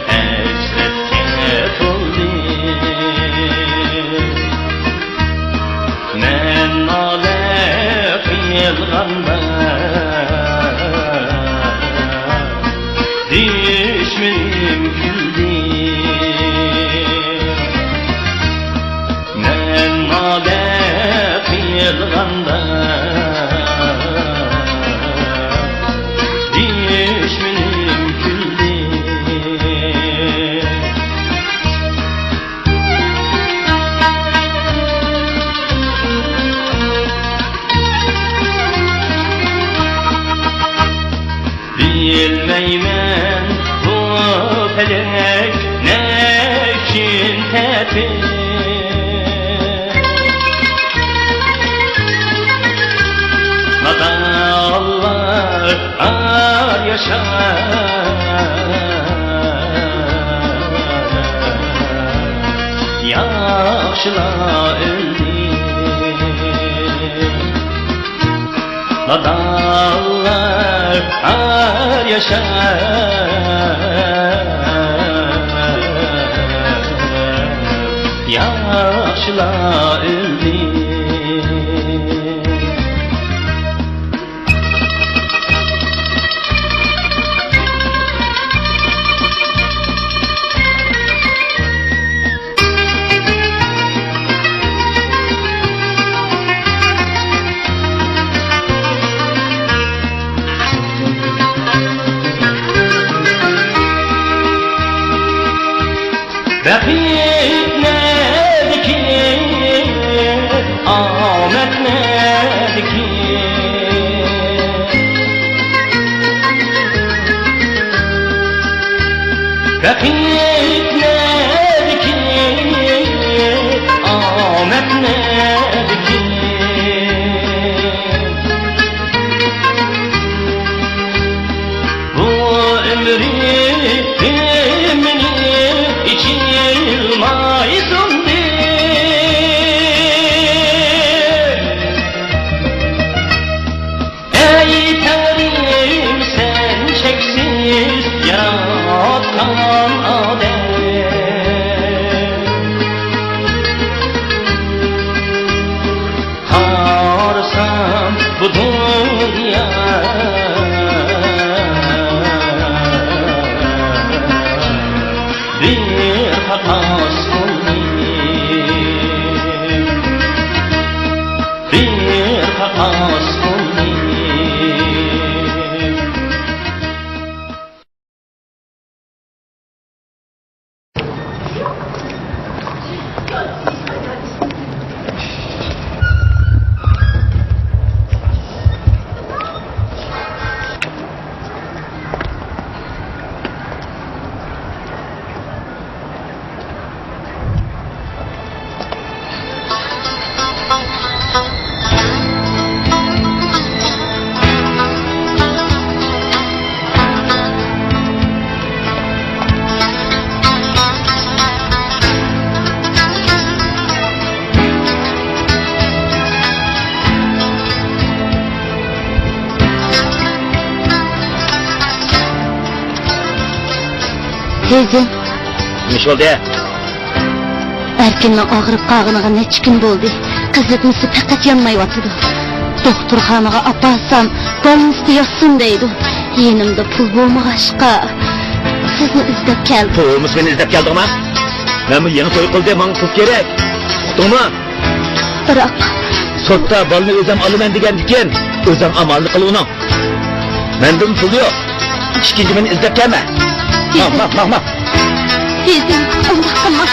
ھەسرەتكە تولدى. مەن نالە قىلغاندا، دۈشمىنىم كۈلدى. مەن نالە قىلغاندا، دۈشمىنىم كۈلدى. بىلمەيمەن بۇ پەلەك نە ئۈچۈن تەپىپ. نادانلار ئار ياشاش، ياخشىلار ئۆلدى. نادانلار ئار ياشاپ، ياخشىلار ئۆلدى. بەخت نەدىكىن، ئامەت نەدىكىن؟ بەخت نەدىكىن، ئامەت نەدىكىن؟ بۇ ئۆمرۈمنى ئېچىلماي سۇندى. ئەي تەڭرىم، سەن چەكسىز ياراتقان ئادەم. قارىسام بۇ دۇنيا بىر قاقاس بولدى. بىر قاقاس بولدى. ئۆزۈم. نېمە ئىش بولدى؟ ئەركىننىڭ ئاغرىپ قالغىنىغا نەچچە كۈن بولدى. قىزىتمىسى پەقەت يانمايۋاتىدۇ. دوختۇرخانىغا ئاپارسام، بالنىستا ياتسۇن دەيدۇ. يېنىمدا پۇل بولمىغاچقا، سىزنى ئىزدەپ كەلدىم. پۇل بولمىسا مېنى ئىزدەپ كەلدىڭما؟ مەنمۇ يېڭى توي قىلدىم، ماڭا پۇل كېرەك. ئۇقتۇڭمۇ؟ بىراق. سوتتا بالىنى ئۆزۈم ئالىمەن دېگەندىكىن، ئۆزۈڭ ئامالنى قىل ئۇنىڭ. مەندىن پۇل يوق. ئىككىنچى مېنى ئىزدەپ كەلمە. ماڭ، ماڭ، ماڭ، ماڭ. تېزدىن ئۇنداق قىلما.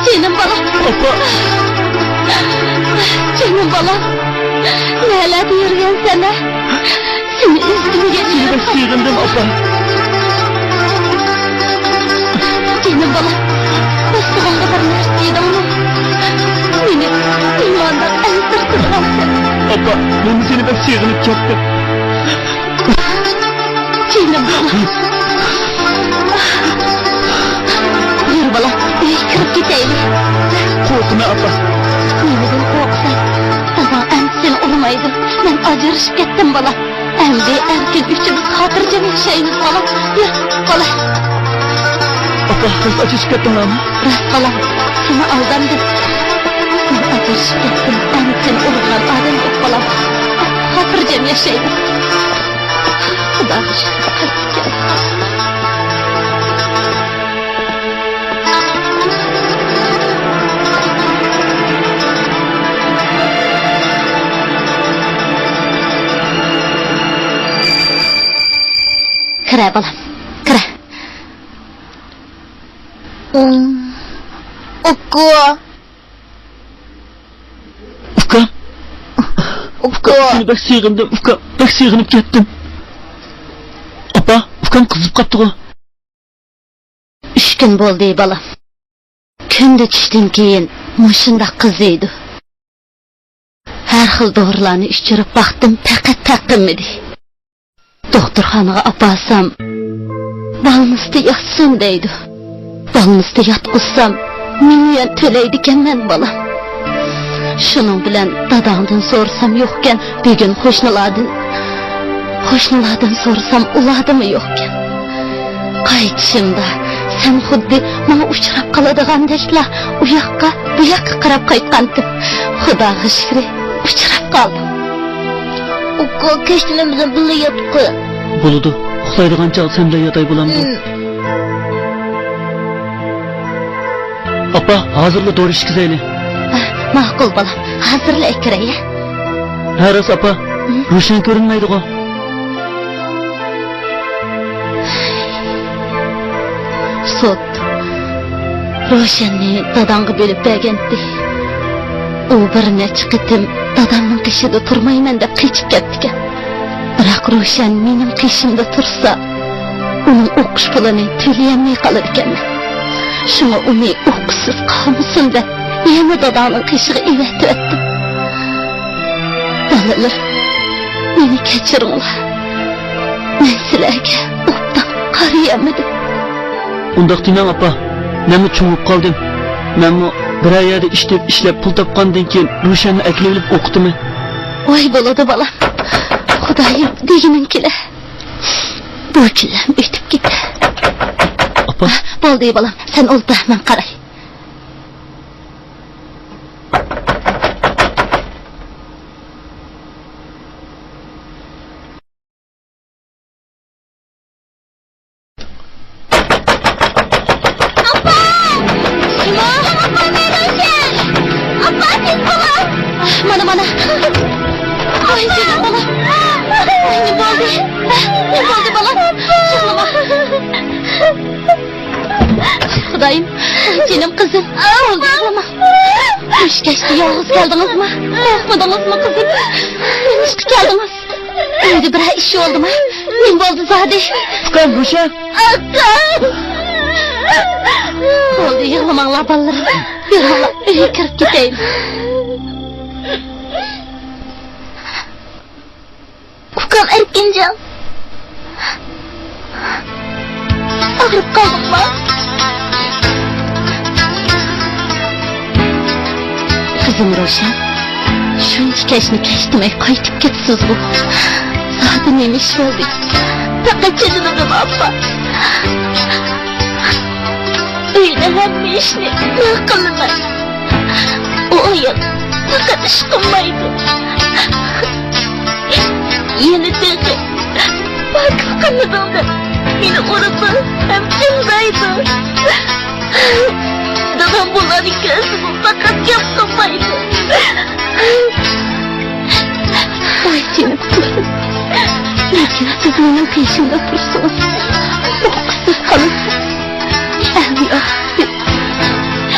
جېنىم بالام. ئاپا. جېنىم بالام. نەلەردە يۈرگەنسەن ھە؟ سېنى ئىزدىمىگەن. سېنى بەك سېغىندىم، ئاپا. جېنىم بالام، دوستلۇقۇڭغا بىر نەرسە دېدىڭمۇ؟ مېنى ئىماندار ئەنسىرىتىدىغانسەن. ئاپا، مەنمۇ سېنى بەك سېغىنىپ كەتتىم. جېنىم بالام. يۈر بالام، ئۆيگە كىرىپ كېتەيلى. قورقىمەن، ئاپا. نېمىدىن قورقىسەن؟ داداڭ ئەمدى سېنى ئۇرمايدۇ. مەن ئاجرىشىپ كەتتىم، بالام. ئەمدى ئەركىن ئۈچىمىز خاتىرجەم ياشايمىز، بالام. يۈر، بالام. ئاپا، راست ئاجرىشىپ كەتتىڭلارمۇ؟ راست، بالام. سېنى ئالدامدىم. مەن ئاجرىشىپ كەتتىم. ئەمدى سېنى ئۇرىدىغان ئادەم يوق، بالام. خاتىرجەم ياشايمىز. خۇداغا شۈكۈر، قايتىپ كەلدىم. كىرە، بالام، كىرە. ئۇكا. ئۇكام. ئۇكا. سېنى بەك سېغىندىم، ئۇكام. بەك سېغىنىپ كەتتىم. ئاپا، ئۇكام قىزىپ قاپتىغۇ. ئۈچ كۈن بولدى، بالام. كۈندە چۈشتىن كېيىن مۇشۇنداق قىزىيدۇ. ھەر خىل دورىلارنى ئىچۈرۈپ باقتىم، پەقەت پەرق قىلمىدى. دوختۇرخانىغا ئاپارسام، بالنىستا ياتسۇن دەيدۇ. بالنىستا ياتقۇزسام، مىليون تۆلەيدىكەنمەن، بالام. شۇنىڭ بىلەن داداڭدىن سورىسام يوقكەن، بۈگۈن قوشنىلاردىن، قوشنىلاردىن سورىسام ئۇلاردىمۇ يوقكەن. قايتىشىمدا سەن خۇددى ماڭا ئۇچراپ قالىدىغاندەكلا ئۇ ياققا، بۇ ياققا قاراپ قايتقانتىم. خۇداغا شۈكرى، ئۇچراپ قالدىم. ئۇكا، كەچتە مەن بىلەن بىللە ياتقىن. بولىدۇ، ئۇخلايدىغان چاغ سەن بىلەن ياتاي بولامدۇ؟ ھىم. ئاپا، ھازىرلا دورا ئىچكۈزەيلى. ئاھ، ماقۇل بالام، ھازىرلا ئەكىرەي. ھە راست ئاپا، ھىم. روشەن كۆرۈنمەيدىغۇ. سوت روشەننى داداڭغا بۆلۈپ بەرگەنتى. ئۇ بىر نەچچە قېتىم دادامنىڭ قېشىدا تۇرمايمەن دەپ قېچىپ كەپتىكەن. بىراق روشەن مېنىڭ قېشىمدا تۇرسا، ئۇنىڭ ئوقۇش پۇلىنى تۆلىيەلمەي قالىدىكەنمەن. شۇڭا ئۇنى ئوقۇشسىز قالمىسۇن دەپ، يەنە داداڭنىڭ قېشىغا ئېۋەتىۋەتتىم. بالىلىرىم، مېنى كەچۈرۈڭلار. مەن سىلەرگە ئوبدان قارىيالمىدىم. ئۇنداق دېمەڭ، ئاپا. مەنمۇ چوڭ بولۇپ قالدىم. مەنمۇ بىرەر يەردە ئىشلەپ، ئىشلەپ پۇل تاپقاندىن كېيىن روشەننى ئەكىلىۋېلىپ ئوقۇتىمەن. ۋاي بولىدۇ، بالام. خۇدايىم دېگىنىڭ كېلە. بۇ كۈنلەرمۇ ئۆتۈپ كېتە. ئاپا. بولدى، بالام. سەن ئولتۇر، مەن قاراي. ئاپا! ئاپا، تېز بول! مانا، مانا. ۋاي، جېنىم بالام. ۋاي، نېمە بولدى؟ نېمە بولدى، بالام؟ يىغلىما. خۇدايىم، جېنىم قىزىم، بولدى يىغلىماڭ. مۇشۇ كەچتە يالغۇز كەلدىڭىزمۇ؟ قورقمىدىڭىزمۇ قىزىم؟ نېمىشقا كەلدىڭىز؟ ئۆيدە بىرەر ئىش بولدىمۇ؟ نېمە بولدى زادى؟ ئۇكام، روشەن! ئاكام! بولدى يىغلىماڭلار بالىلىرىم. يۈرۈڭلار، ئۆيگە كىرىپ كېتەيلى. ئۇكام ئەركىنجان، ئاغرىپ قالدىڭما؟ قىزىم روشەن، شۇنچە كەچنى كەچتىمەي قايتىپ كېتىسىزغۇ؟ زادى نېمە ئىش بولدى؟ پەقەت چېچىنىدىم، ئاپا. ئۆيدە ھەممە ئىشنى مەن قىلىمەن. ئۇ ئايال پەقەت ئىش قىلمايدۇ. يەنە تېخى پاكىز قىلمىدىڭ دەپ مېنى ئۇرىدۇ ھەم جىڭدايدۇ. دادام بۇلارنى كۆرسىمۇ پەقەت گەپ قىلمايدۇ. ۋاي جېنىم قىزىم، نېمىشقا سىز مېنىڭ قېشىمدا تۇرسىڭىز، ئوقۇسىز قالىسىز. ئەمدى ئاخىرى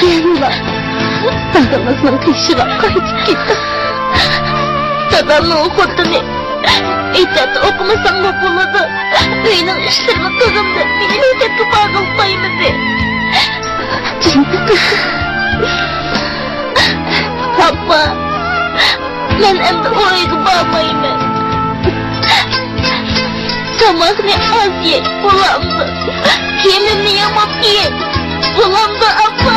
يەنىلا دادىڭىزنىڭ قېشىغا قايتىپ كېتىڭ. دادامنىڭ خوتۇنى مەكتەپتە ئوقۇمىساڭمۇ بولىدۇ، ئۆينىڭ ئىشلىرىنى قىلغىن دەپ مېنى مەكتەپكە بارغىلى قويمىدى. ئاپا، مەن ئەمدى ئۇ ئۆيگە بارمايمەن. تاماقنى ئاز يەي، بولامدۇ؟ كىيىمىمنى ياماپ كىيەي، بولامدۇ، ئاپا؟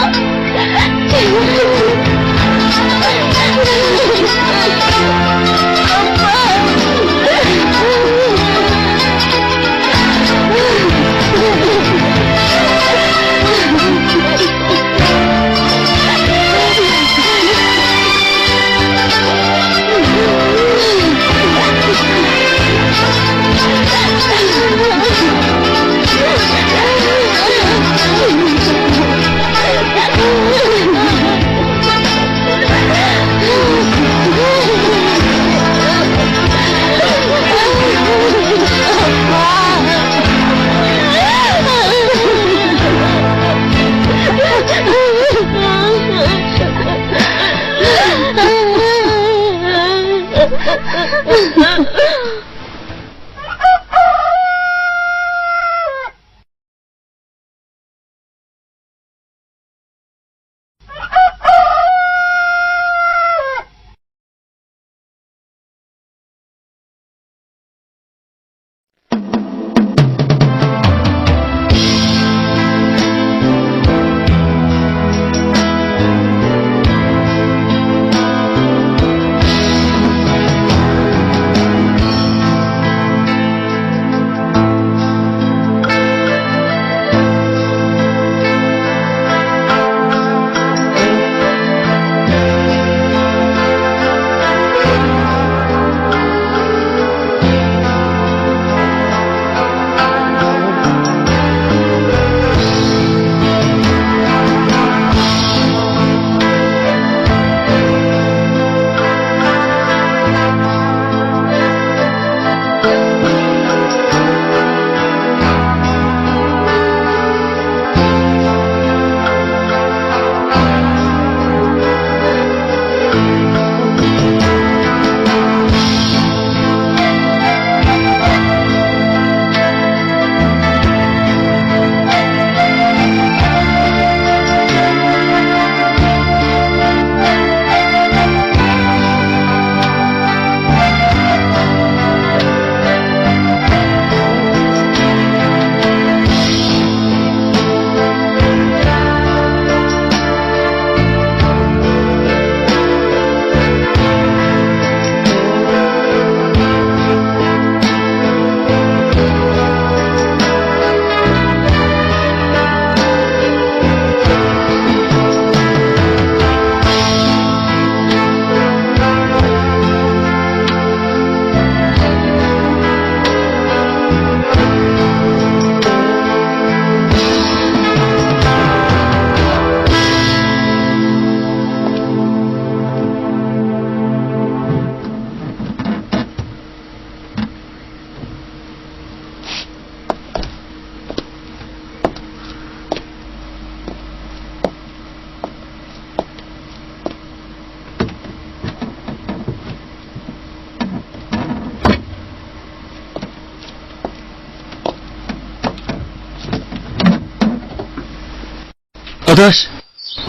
ئاداش،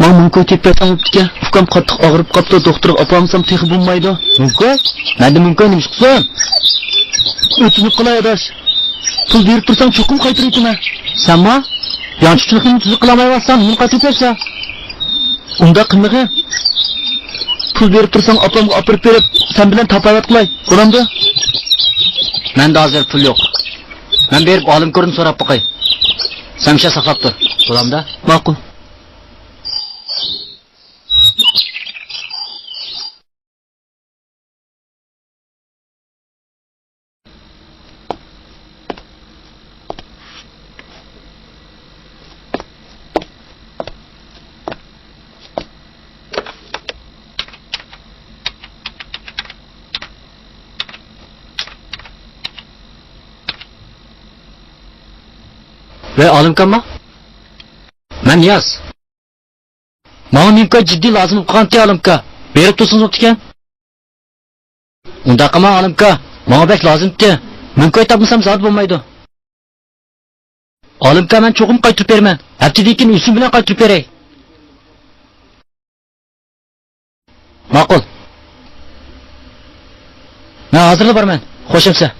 ماڭا مىڭكوي تېپىپ بەرسەڭ بوپتىكەن. ئۇكام قاتتىق ئاغرىپ قاپتۇ، دوختۇرغا ئاپارمىسام تېخى بولمايدۇ. مىڭكوي؟ مەندە مىڭكوي نېمە ئىش قىلسۇن؟ ئۆتۈنۈپ قالاي ئاداش. پۇل بېرىپ تۇرساڭ چوقۇم قايتۇرۇۋېتىمەن. سەنمۇ؟ يانچۇقچىلىقنى تۈزۈك قىلالمايۋاتساڭ نېمىنى قايتۇرۇپ بېرىسەن؟ ئۇنداق قىلمىغىن. پۇل بېرىپ تۇرساڭ ئاپامغا ئاپىرىپ بېرىپ سەن بىلەن تاپاۋەت قىلاي. بولامدۇ؟ مەندە ھازىر پۇل يوق. مەن بېرىپ ئالىمكوردىن سوراپ باقاي. سەن مۇشۇ يەردە ساقلاپ تۇر. بولامدا؟ ماقۇل. ۋەي ئالىمكامما؟ مەن نىياز. ماڭا مىڭكوي جىددىي لازىم بولۇپ قالغانتى ئالىمكا. بېرىپ تۇرسىڭىز بوپتىكەن. ئۇنداق قىلماڭ ئالىمكا، ماڭا بەك لازىمتى. مىڭكوي تاپمىسام زادى بولمايدۇ. ئالىمكا، مەن چوقۇم قايتۇرۇپ بېرىمەن. ھەپتىدىن كېيىن ئۈنسۈم بىلەن قايتۇرۇپ بېرەي. ماقۇل. مەن ھازىرلا بارىمەن. خوش ئەمىسە.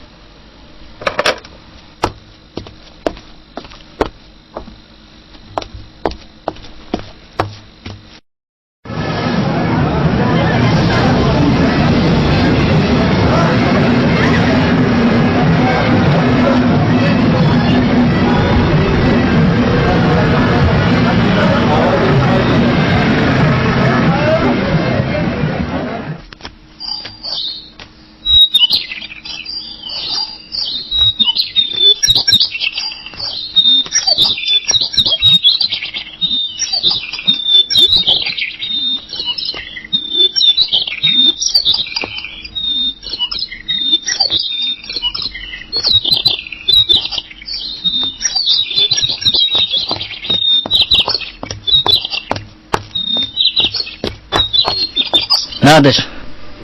ماڭ ئاداش.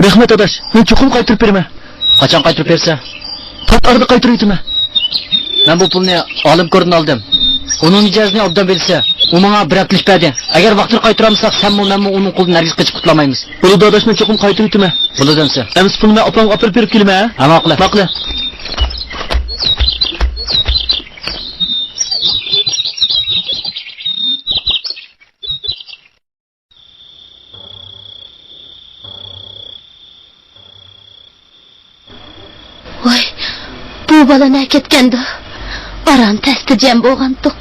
رەھمەت ئاداش، مەن چوقۇم قايتۇرۇپ بېرىمەن. قاچان قايتۇرۇپ بېرىسەن؟ پات ئارىدا قايتۇرۇۋېتىمەن. مەن بۇ پۇلنى ئالىمكوردىن ئالدىم. ئۇنىڭ مىجەزىنى ئوبدان بىلىسەن. ئۇ ماڭا بىر ھەپتىلىك بەردى. ئەگەر ۋاقتىدا قايتۇرالمىساق، سەنمۇ، مەنمۇ ئۇنىڭ قولىدىن ھەرگىز قېچىپ قۇتۇلالمايمىز. بولىدۇ ئاداش، مەن چوقۇم قايتۇرۇۋېتىمەن. بولىدۇ ئەمىسە. ئەمىسە پۇلنى مەن ئاپامغا ئاپىرىپ بېرىپ كېلىمەن، ھە؟ ھە، ماقۇل. ماقۇل. ۋاي، بۇ بالا نەگە كەتكەندۇ؟ ئاران تەستە جەم بولغانتۇق.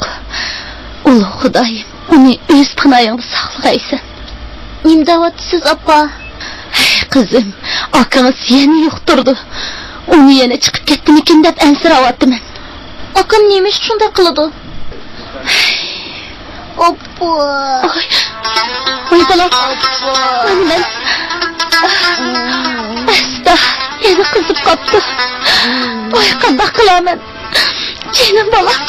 ئۇلۇغ خۇدايىم، ئۇنى ئۆز پاناھىڭدا ساقلىغايسەن. نېمە دەۋاتىسىز، ئاپا؟ ھەي، قىزىم، ئاكىڭىز يەنە يۇقتۇرىدۇ. ئۇنى يەنە چىقىپ كەتتىمىكىن دەپ ئەنسىرەۋاتىمەن. ئاكام نېمە ئۈچۈن شۇنداق قىلىدۇ؟ ئاپا. ۋاي، ۋاي بالام. ئاپا. مانا مەن. ئەستا، يەنە قىزىپ قاپتۇ. ۋاي، قانداق قىلارمەن؟ جېنىم بالام.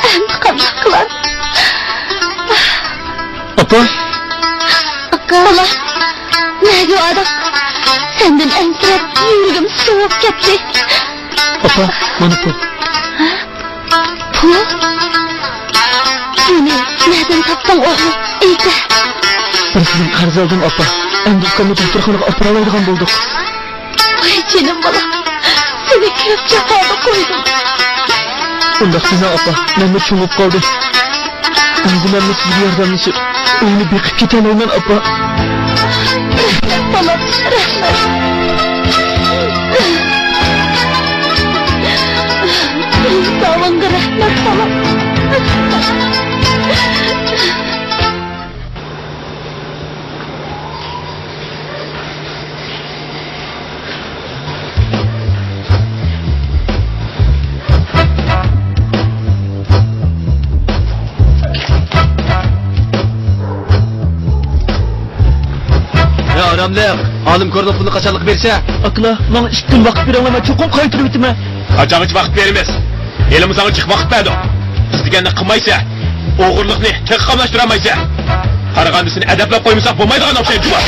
ئەمدى قانداق قىلارمەن؟ ئاپا. ئاكا. بالام، نەگە باردىڭ؟ سەندىن ئەنسىرەپ يۈرىكىم سوۋۇپ كەتتى. ئاپا، مانا پۇل. ھە؟ پۇل؟ بۇنى نەدىن تاپتىڭ ئوغلۇم؟ ئېيتە. بىرسىدىن قەرز ئالدىم ئاپا. ئەمدى ئۇكامنى دوختۇرخانىغا ئاپىرالايدىغان بولدۇق. ۋاي جېنىم بالام، سېنى كۆپ جاپاغا قويدۇم. ئۇنداق دېمەڭ ئاپا، مەنمۇ چوڭىيىپ قالدى. ئەمدى مەنمۇ سىزگە ياردەملىشىپ ئۆينى بېقىپ كېتەلەيمەن ئاپا. رەھمەت بالام، رەھمەت. ساۋۇڭغا رەھمەت بالام. يا ئاراملىق، ئالىمكورنىڭ پۇلىنى قاچانلىق بېرىسەن؟ ئاكىلار، ماڭا ئىككى كۈن ۋاقىت بېرىڭلار، مەن چوقۇم قايتۇرۇۋېتىمەن. قاچانغىچە ۋاقىت بېرىمىز؟ ھېلىمۇ ساڭا جىق ۋاقىت بەردۇق. ئىستىگەننى قىلمايسەن. ئوغرىلىقنى تېخى قاملاشتۇرالمايسەن. قارىغاندا سېنى ئەدەپلەپ قويمىساق بولمايدىغان ئوخشايدۇ جۇما.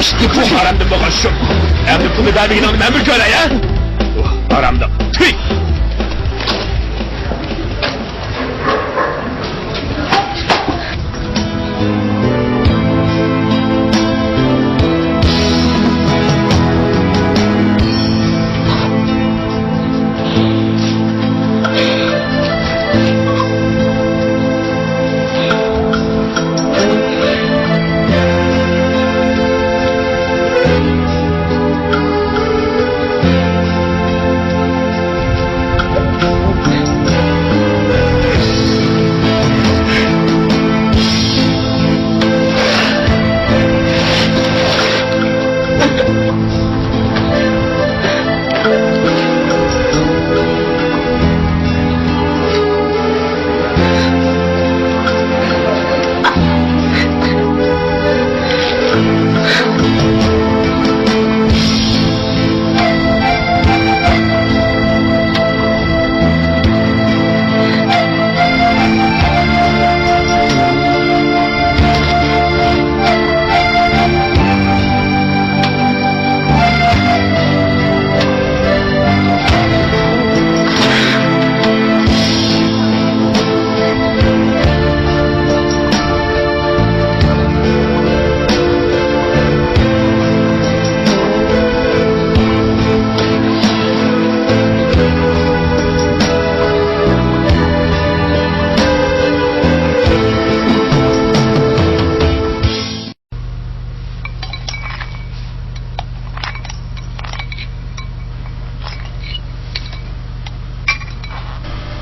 ئىككى پۇل ھارامدىن بولغان شۇ. ئەمدى پۇلنى بەرمىگىنىڭنى مەن بىر كۆرەي، ھە؟ ھارامدىن. تۈي!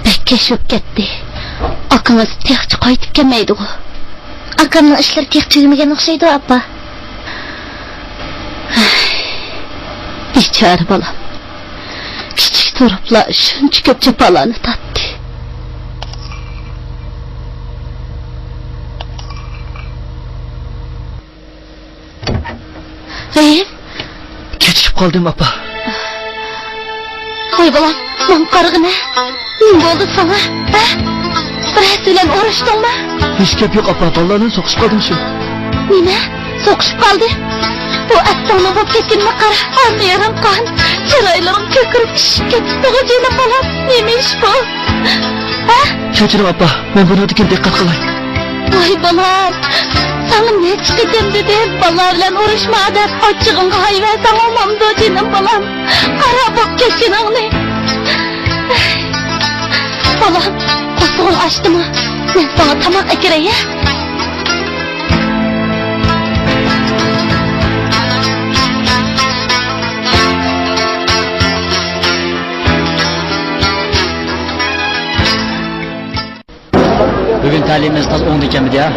بەك كەچ بولۇپ كەتتى. ئاكىڭىز تېخىچە قايتىپ كەلمەيدىغۇ؟ ئاكامنىڭ ئىشلىرى تېخى تۈگىمىگەن ئوخشايدۇ، ئاپا. بىچارە بالام. كىچىك تۇرۇپلا شۇنچە كۆپ جاپالارنى تارتتى. رەھىم. كېچىكىپ قالدىم، ئاپا. ۋاي بالام، ماڭا قارىغىنە. نېمە بولدى ساڭا؟ ھە؟ بىرەرسى بىلەن ئۇرۇشتۇڭمۇ؟ ھېچ گەپ يوق، ئاپا. بالىلار بىلەن سوقۇشۇپ قالدىم شۇ. نېمە؟ سوقۇشۇپ قالدى؟ بۇ ئەتىڭنىڭ بۇ پېتىنىنى قارا، ھەممە يېرىڭ قان، چىرايلىرىڭ كۆكىرىپ ئىششىپ كېتىپتىغۇ جېنىم بالام. نېمە ئىش بۇ؟ ھە؟ كەچۈرۈڭ، ئاپا. مەن بۇنىڭدىن كېيىن دىققەت قىلاي. ۋاي بالام، ساڭا نەچچە قېتىم دېدىم، بالىلار بىلەن ئۇرۇشما دەپ، ئاچچىقىڭغا ھايۋەرسەڭ بولمامدۇ جېنىم بالام؟ قارا بۇ كەتكىنىڭنى. بالام، قورسىقىڭ ئاچتىمۇ؟ مەن ساڭا تاماق ئەكىرەي، ھە؟ بۈگۈن تەلىيىمىز تازا ئوڭدىكەنمىدى ھە؟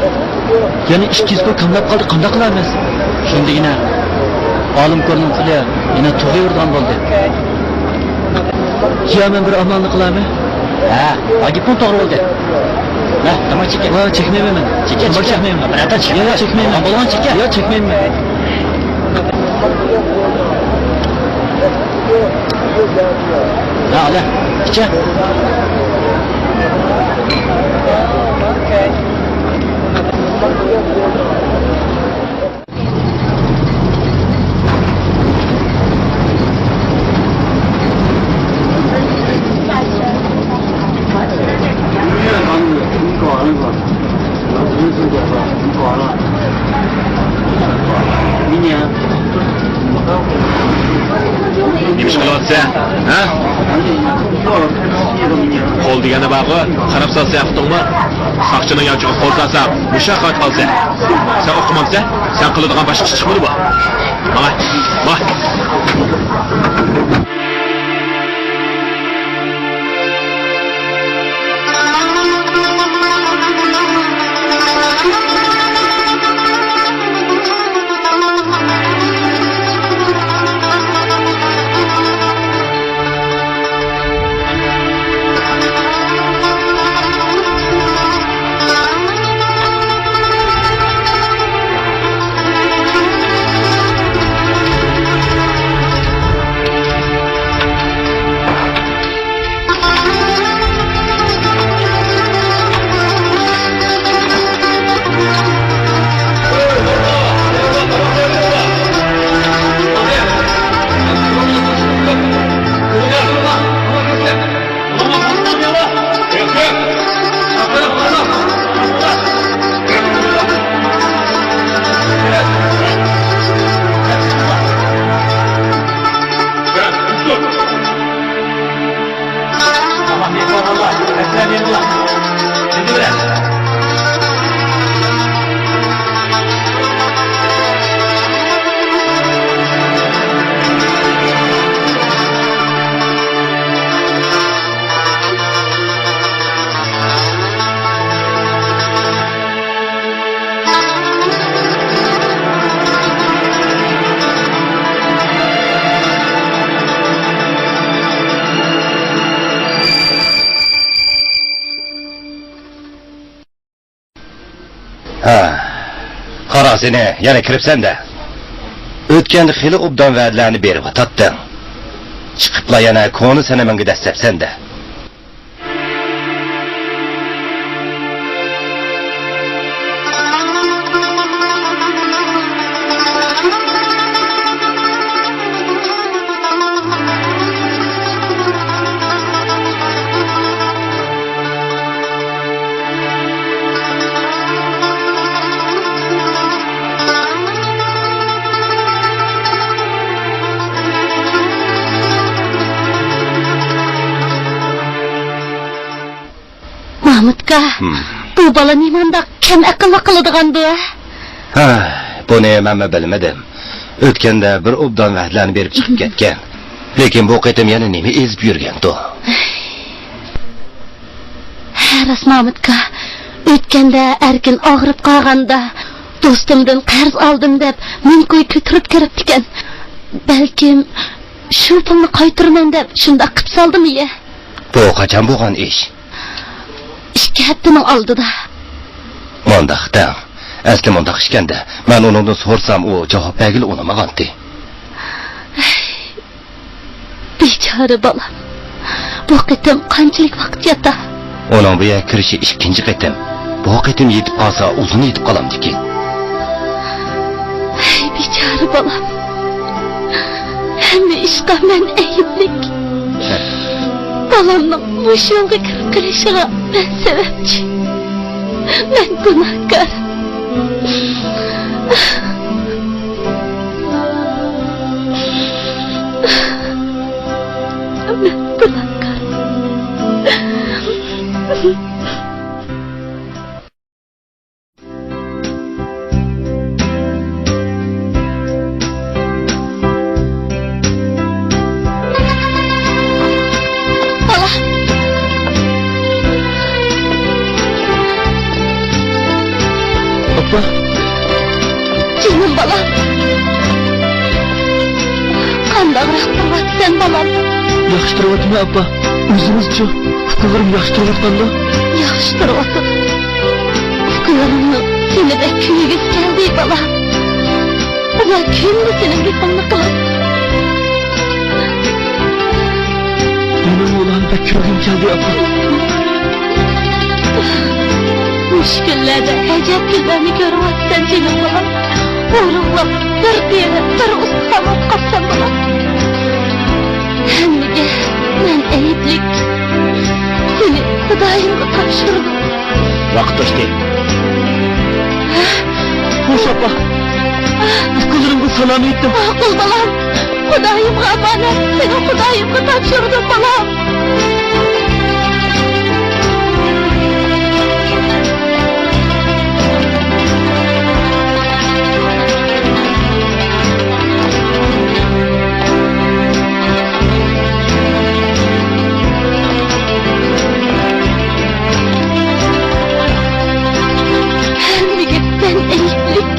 يەنە ئىككى يۈز كوي كاملاپ قالدى، قانداق قىلارمىز؟ شۇندىكىنە ئالىم كورنىڭ پۇلى يەنە تۇغيا ئۇرىدىغان بولدى. يا مەن بىر ئامالنى قىلايمۇ؟ ھە، بۇ گېپىڭ توغرا بولدى. ھە، تاماق چېكە. ۋا، چەكمەيمەن مەن. چېكە، تاماق چەكمەيمەن. بىر ئادەم چېكە. يا، چەكمەيمەن. بولغان چېكە. يا، چەكمەيمەن. ھە، ئالە، ئىچە. نېمە ئىش قىلىۋاتىسەن؟ ھە؟ قول دېگەننى بارغۇ، قاراپ سالسا ياقتۇڭمۇ؟ ساقچىنىڭ يانچۇقىغا قول سالساڭ، مۇشۇ ياققا قايتىپ قالىسەن. سەن ئوقۇمامسەن؟ سەن قىلىدىغان باشقا ئىش چىقمىدى بۇ. ماڭە، ماڭە. قارا سېنى، يەنە كىرىپسەن-دە. ئۆتكەندە خېلى ئوبدان ۋەدىلەرنى بېرىۋاتاتتىڭ. چىقىپلا يەنە كونا سەنىمىڭگە دەسسەپسەن-دە. مامۇتكا، ھىم. بۇ بالا نېمانداق كەم ئەقىللىق قىلىدىغاندۇ؟ ھە، بۇنى مەنمۇ بىلمىدىم. ئۆتكەندە بىر ئوبدان ۋەدىلەرنى بېرىپ چىقىپ كەتكەن. لېكىن بۇ قېتىم يەنە نېمە ئېزىپ يۈرگەندۇ؟ ھە، راست مامۇتكا. ئۆتكەندە ئەركىن ئاغرىپ قالغاندا، دوستۇمدىن قەرز ئالدىم دەپ، مىڭ كوي كۆتۈرۈپ كىرىپتىكەن. بەلكىم شۇ پۇلنى قايتۇرىمەن دەپ شۇنداق قىپ سالدىمۇ يە؟ بۇ قاچان بولغان ئىش؟ ئىككى ھەپتىنىڭ ئالدىدا. مۇنداق دەڭ. ئەسلى مۇنداق ئىكەندە، مەن ئۇنىڭدىن سورىسام، ئۇ جاۋاب بەرگىلى ئۇنىمىغانتى. بىچارە بالام. بۇ قېتىم قانچىلىك ۋاقىت ياتا؟ ئۇنىڭ بۇ يەرگە كىرىشى ئىككىنچى قېتىم. بۇ قېتىم يېتىپ قالسا، ئۇزۇن يېتىپ قالامدىكىن. ھەي، بىچارە بالام. ھەممە ئىشقا مەن ئەيىبلىك. بالامنىڭ مۇشۇ يولغا كىرىپ قېلىشىغا مەن سەۋەبچى. مەن گۇناھكار. مەن گۇناھكار. بالا. ئاپا. جېنىم بالام. قانداقراق تۇرۇۋاتىسەن، بالام؟ ياخشى تۇرۇۋاتىمەن، ئاپا. ئۆزىڭىزچۇ؟ ئۇكىلىرىم ياخشى تۇرۇۋاتقاندۇ؟ ياخشى تۇرۇۋاتىدۇ. ئۇكىلىرىمنىڭ سېنى بەك كۆرگۈسى كەلدى، بالام. ئۇلار كۈندە سېنىڭ گېپىڭنى قىلىدۇ. مېنىڭمۇ ئۇلارنى بەك كۆرگۈم كەلدى، ئاپا. مۇشۇ كۈنلەردە ئەجەب كۈنلەرنى كۆرۈۋاتىسەن، جېنىم بالام. ئورۇنلاپ بىر تېرە، بىر ئۇستىخان بولۇپ قاپسەن، بالام. ھەممىگە مەن ئەيىبلىك. سېنى خۇدايىمغا تاپشۇردۇم. ۋاقىت توشتى. ھە؟ خوش، ئاپا. ئۇكىلىرىمغا سالام ئېيتتىم. ماقۇل، بالام. خۇدايىمغا ئامانەت. سېنى خۇدايىمغا تاپشۇردۇم، بالام. ھەممىگە سەن ئەيىبلىك.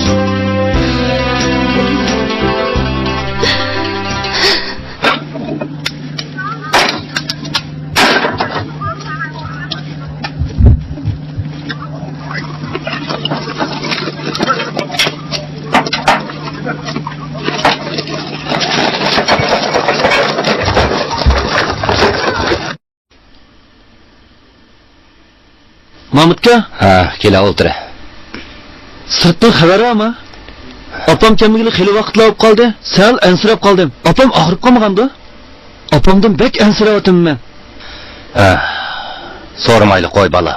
مامۇتكا؟ ھە، كېلە ئولتۇرە. سىرتتىن خەۋەر بارمۇ؟ ئاپام كەلمىگىلى خېلى ۋاقىتلار بولۇپ قالدى. سەل ئەنسىرەپ قالدىم. ئاپام ئاغرىپ قالمىغاندۇ؟ ئاپامدىن بەك ئەنسىرەۋاتىمەن مەن. ھە، سورىمايلى قوي، بالا.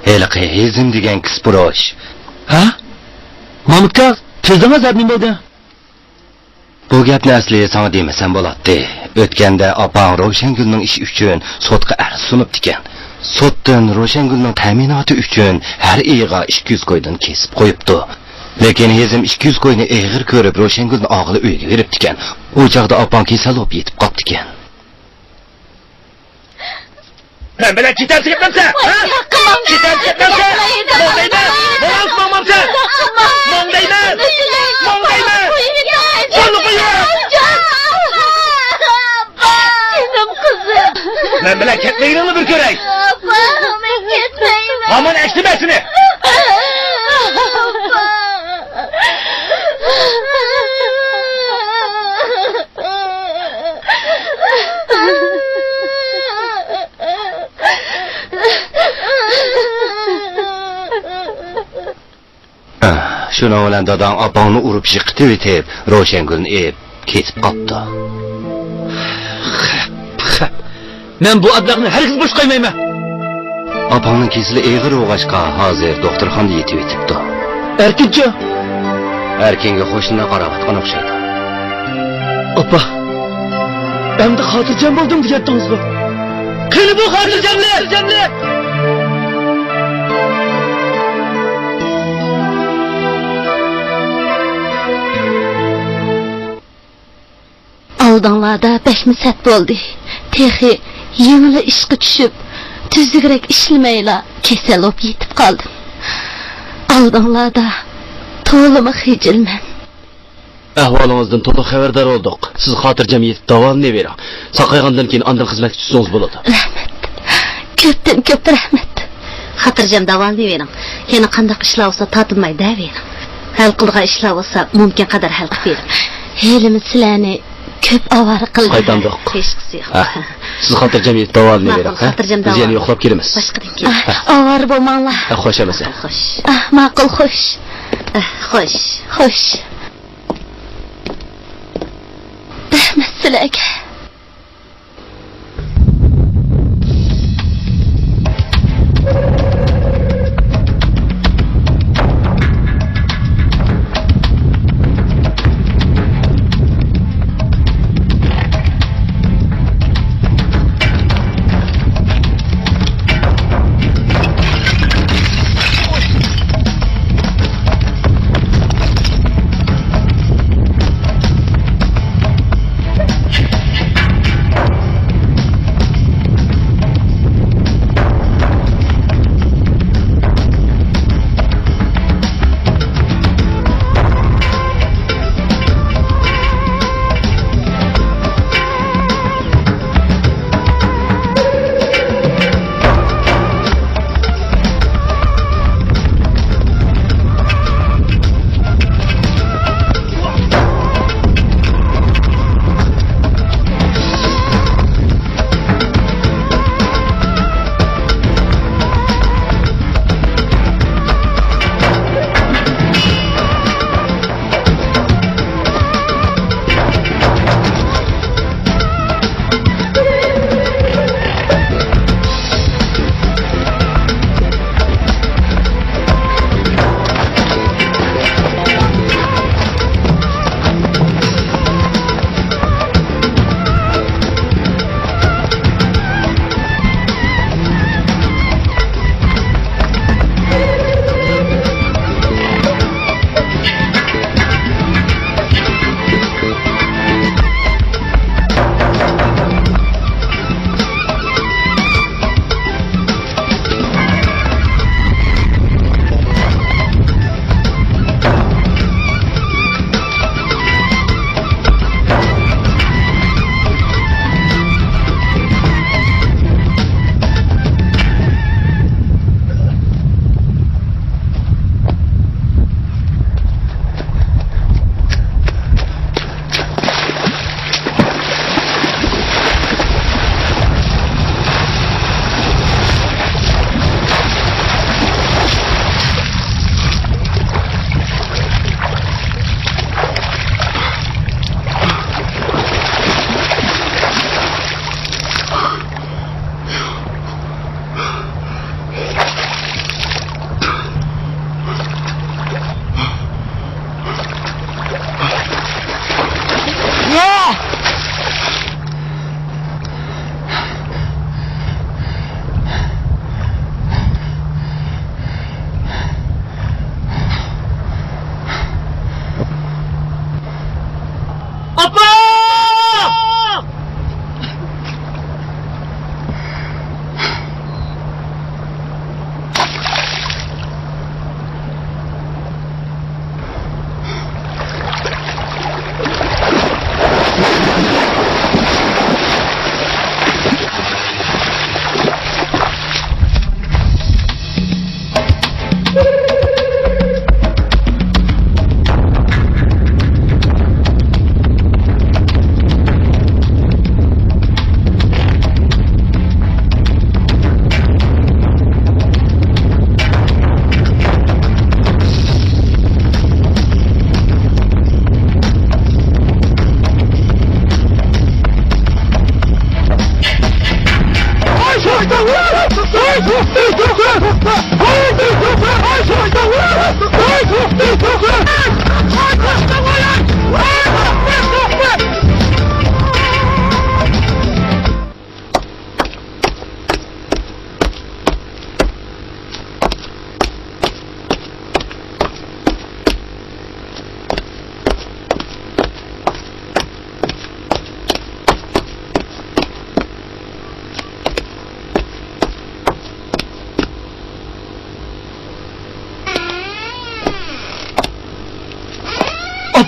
ھېلىقى ھېزىم دېگەن كىسپۇروش. ھە؟ مامۇتكا، تېزدىڭىز، نېمە بولدى؟ بۇ گەپنى ئەسلى ساڭا دېمىسەم بولاتتى. ئۆتكەندە ئاپاڭ روشەنگۈلنىڭ ئىشى ئۈچۈن سوتقا ئەرز سۇنۇپتىكەن. سوتتىن روشەنگۈلنىڭ تەمىناتى ئۈچۈن ھەر ئېيىغا ئىككى يۈز كويدىن كېسىپ قويۇپتۇ. لېكىن ھېزىم ئىككى يۈز كوينى ئېغىر كۆرۈپ، روشەنگۈلنى ئالغىلى ئۆيگە بېرىپتىكەن. ئۇ چاغدا ئاپاڭ كېسەل بولۇپ يېتىپ قاپتىكەن. مەن بىلەن كېتەمسەن كەتمەمسەن؟ ھە؟ كېتەمسەن كەتمەمسەن؟ ماڭ دەيمەن! ماڭامسەن ماڭمامسەن؟ ماڭ دەيمەن! ماڭ دەيمەن! قولنى قويۇۋەر! جېنىم قىزىم! مەن بىلەن كەتمىگىنىڭنى بىر كۆرەي! ئاپا، مەن كەتمەيمەن! ھامان ئەكسىمە سېنى! ئاپا! شۇنىڭ بىلەن داداڭ ئاپاڭنى ئۇرۇپ يىقىتىۋېتىپ، روشەنگۈلنى ئېلىپ كېتىپ قاپتۇ. خەپ، خەپ. مەن بۇ ئابلەخنى ھەرگىز بوش قويمايمەن. ئاپاڭنىڭ كېسىلى ئېغىر بولغاچقا، ھازىر دوختۇرخانىدا يېتىۋېتىپتۇ. ئەركىنچۇ؟ ئەركىنگە خوشلىنىپ قاراۋاتقان ئوخشايدۇ. ئاپا، ئەمدى خاتىرجەم بولدۇم دېگەنتىڭىزغۇ؟ قېنى بۇ خاتىرجەملىك؟ ئالدىڭلاردا بەكمۇ سەت بولدى. تېخى يېڭىلا ئىشقا چۈشۈپ، تۈزۈكرەك ئىشلىمەيلا كېسەل بولۇپ يېتىپ قالدىم. ئالدىڭلاردا تولىمۇ خىجىلمەن. ئەھۋالىڭىزدىن تولۇق خەۋەردار بولدۇق. سىز خاتىرجەم يېتىپ داۋالىنىۋېرىڭ. ساقايغاندىن كېيىن ئاندىن خىزمەتكە چۈشسىڭىز بولىدۇ. رەھمەت. كۆپتىن كۆپ رەھمەت. خاتىرجەم داۋالىنىۋېرىڭ. يەنە قانداق ئىشلار بولسا تارتىنماي دەۋېرىڭ. ھەل قىلىدىغان ئىشلار بولسا مۇمكىن قەدەر ھەل قىلىپ بېرىڭ. ھېلىمۇ سىلەرنى كۆپ ئاۋارە قىلدىم. قايتامدۇق. ھېچقىسى يوق. ھە. سىز خاتىرجەم يېتىپ داۋالىنىۋېرىڭ. ماقۇل، ھە؟ خاتىرجەم داۋالىنىڭ. بىز يەنە يوقلاپ كېلىمىز. باشقىدىن كېلىڭ. ئاھ، ئاۋارە بولماڭلار. ھە، خوش ئەمىسە. خوش. ئاھ، ماقۇل، خوش. ئاھ، خوش. خوش. رەھمەت سىلەرگە.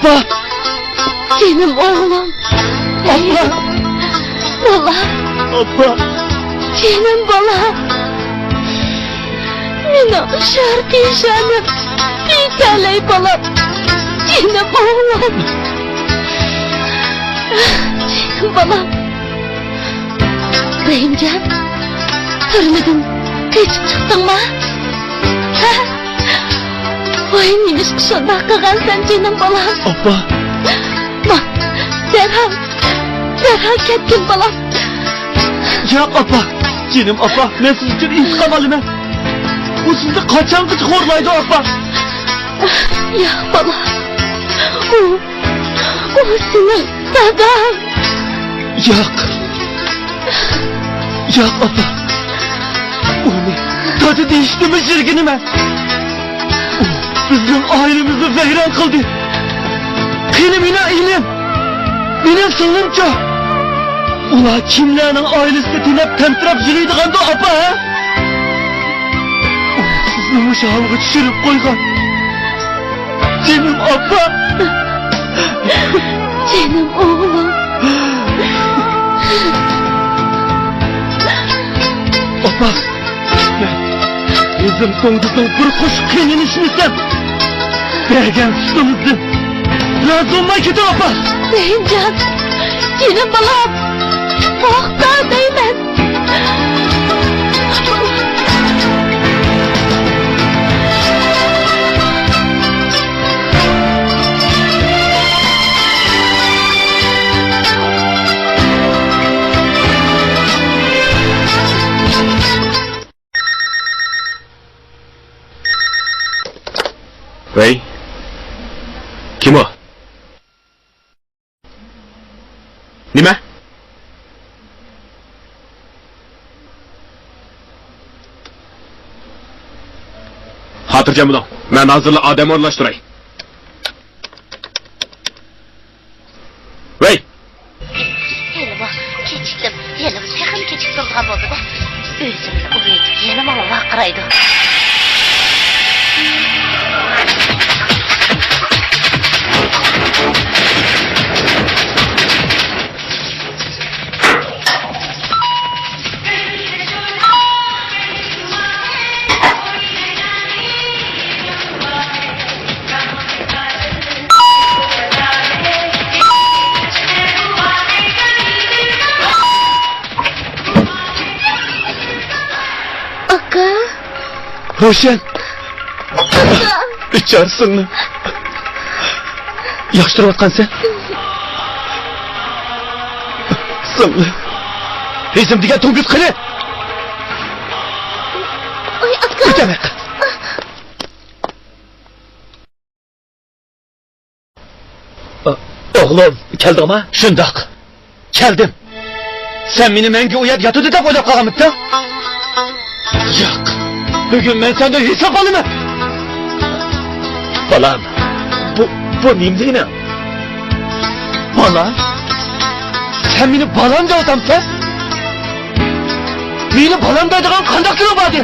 ئاپا! جېنىم ئوغلۇم! ئاپا! بالام! ئاپا! جېنىم بالام! مېنىڭ شار پېشانەم، بىتەلەي بالام! جېنىم ئوغلۇم! جېنىم بالام! رەھىمجان، تۈرمىدىن قېچىپ چىقتىڭما؟ ھە؟ ۋاي، نېمىشقا شۇنداق قىلغانسەن، جېنىم بالام؟ ئاپا. ما، دەرھال، دەرھال كەتكىن، بالام. ياق، ئاپا. جېنىم ئاپا، مەن سىز ئۈچۈن ئىنتىقام ئالىمەن. ئۇ سىزنى قاچانغىچە خورلايدۇ، ئاپا؟ ياق، بالام. ئۇ ئۇ سېنىڭ داداڭ. ياق. ياق، ئاپا. ئۇنى دادا دېيىشنىمۇ يىرگىنىمەن. ئۇ بىزنىڭ ئائىلىمىزنى ۋەيران قىلدى. قېنى مېنىڭ ئىنىم؟ مېنىڭ سىڭلىمچۇ؟ ئۇلار كىملەرنىڭ ئائىلىسىنى تېنەپ تەمتىرەپ يۈرىدىغاندۇ، ئاپا، ھە؟ ئۇ سىزنى مۇشۇ ھالغا چۈشۈرۈپ قويغان. جېنىم ئاپا! جېنىم ئوغلۇم! ئاپا! مەن ھېزىم توڭگۇزنىڭ بىر قوشۇق قېنىنى ئىچمىسەم، بەرگەن سۈتىڭىزدىن رازى بولماي كېتىڭ، ئاپا! رەھىمجان! جېنىم بالام! توختا دەيمەن! ۋەي، كىم ئۇ؟ نېمە؟ خاتىرجەم بولۇڭ، مەن ھازىرلا ئادەم ئورۇنلاشتۇراي. ۋەي! ھېلىمۇ كېچىكتىم، ھېلىمۇ تېخىمۇ كېچىكتۈرىدىغان بولدى-دە. ئۆزۈمنى ئۇرۇۋېتىپ يەنە ماڭا ۋارقىرايدۇ. ئاكا. روشەن. ئاكا. بىچارە سىڭلىم. ياخشى تۇرۇۋاتقانسەن؟ سىڭلىم. ھېزىم دېگەن توڭگۇز قېنى؟ ۋاي، ئاكا. ئۆتەمەن. ئوغلۇم، كەلدىڭما؟ شۇنداق، كەلدىم. سەن مېنى مەڭگۈ ئۇ يەردە ياتىدۇ دەپ ئويلاپ قالغانمىدىڭ؟ ياق، بۈگۈن مەن سەندىن ھېساب ئالىمەن. بالام، بۇ، بۇ نېمە دېگىنىڭ؟ بالام؟ سەن مېنى بالام دەۋاتامسەن؟ مېنى بالام دەيدىغان قانداق تىلىڭ باردى؟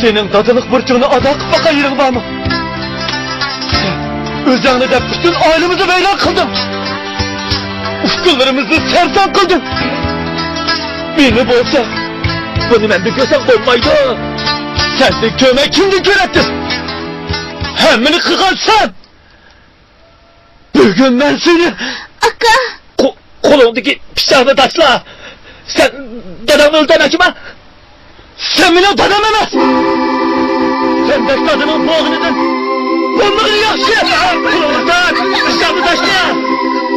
سېنىڭ دادىلىق بۇرچۇڭنى ئادا قىلىپ باققان يېرىڭ بارمۇ؟ سەن ئۆزۈڭنى دەپ پۈتۈن ئائىلىمىزنى ۋەيران قىلدىڭ. ئۇكىلىرىمىزنى سەرسان قىلدىڭ. مېنى بولسا، بۇنى مەندىن كۆرسەڭ بولمايدۇ. سەندىن كۆرمەي كىمدىن كۆرەتتىم؟ ھەممىنى قىلغان سەن! بۈگۈن مەن سېنى... ئاكا! قو-، قولۇڭدىكى پىچاقنى تاشلا! سەن داداڭنى ئۆلتۈرمەكچىما؟ سەن مېنىڭ دادام ئەمەس! سەندەك دادىنىڭ بولغىنىدىن بولمىغىنى ياخشى! قولۇڭنى تارت! پىچاقنى تاشلا!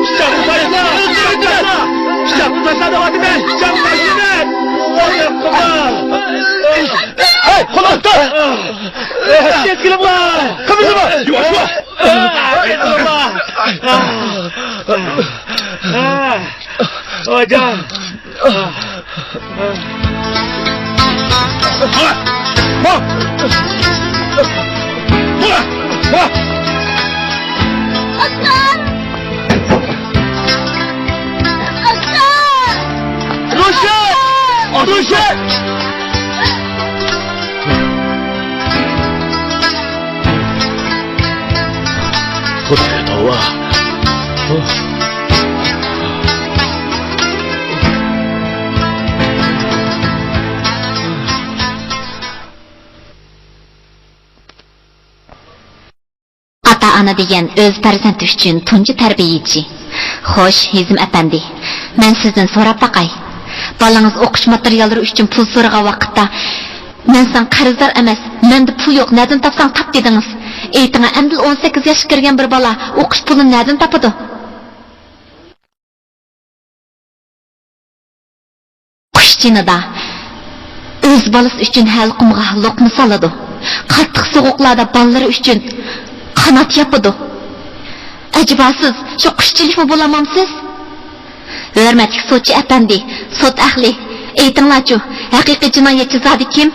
پىچاقنى تاشلا! پىچاقنى تاشلا! پىچاقنى تاشلا دەۋاتىمەن! پىچاقنى تاشلا! ھەي، قولۇڭنى تارت! قىمىلدىما! ياۋاش بول! ئاجا! ئاكا! ئاكا! روشەن! روشەن! خۇدايا، ئاتا-ئانا دېگەن ئۆز پەرزەنتى ئۈچۈن تۇنجى تەربىيەچى. خوش، ھېزىم ئەپەندى، مەن سىزدىن سوراپ باقاي. بالىڭىز ئوقۇش ماتېرىياللىرى ئۈچۈن پۇل سورىغان ۋاقىتتا، «مەن ساڭا قەرزدار ئەمەس، مەندە پۇل يوق، نەدىن تاپساڭ تاپ» دېدىڭىز. ئېيتىڭا، ئەمدىلا ئون سەككىز ياشقا كىرگەن بىر بالا ئوقۇش پۇلىنى نەدىن تاپىدۇ؟ قۇش جېنىدا ئۆز بالىسى ئۈچۈن ھەلقۇمغا لوقما سالىدۇ. قاتتىق سوغۇقلاردا بالىلىرى ئۈچۈن قانات ياپىدۇ. ئەجەبا سىز شۇ قۇشچىلىكمۇ بولالمامسىز؟ ھۆرمەتلىك سوتچى ئەپەندى، سوت ئەھلى، ئېيتىڭلارچۇ، ھەقىقىي جىنايەتچى زادى كىم؟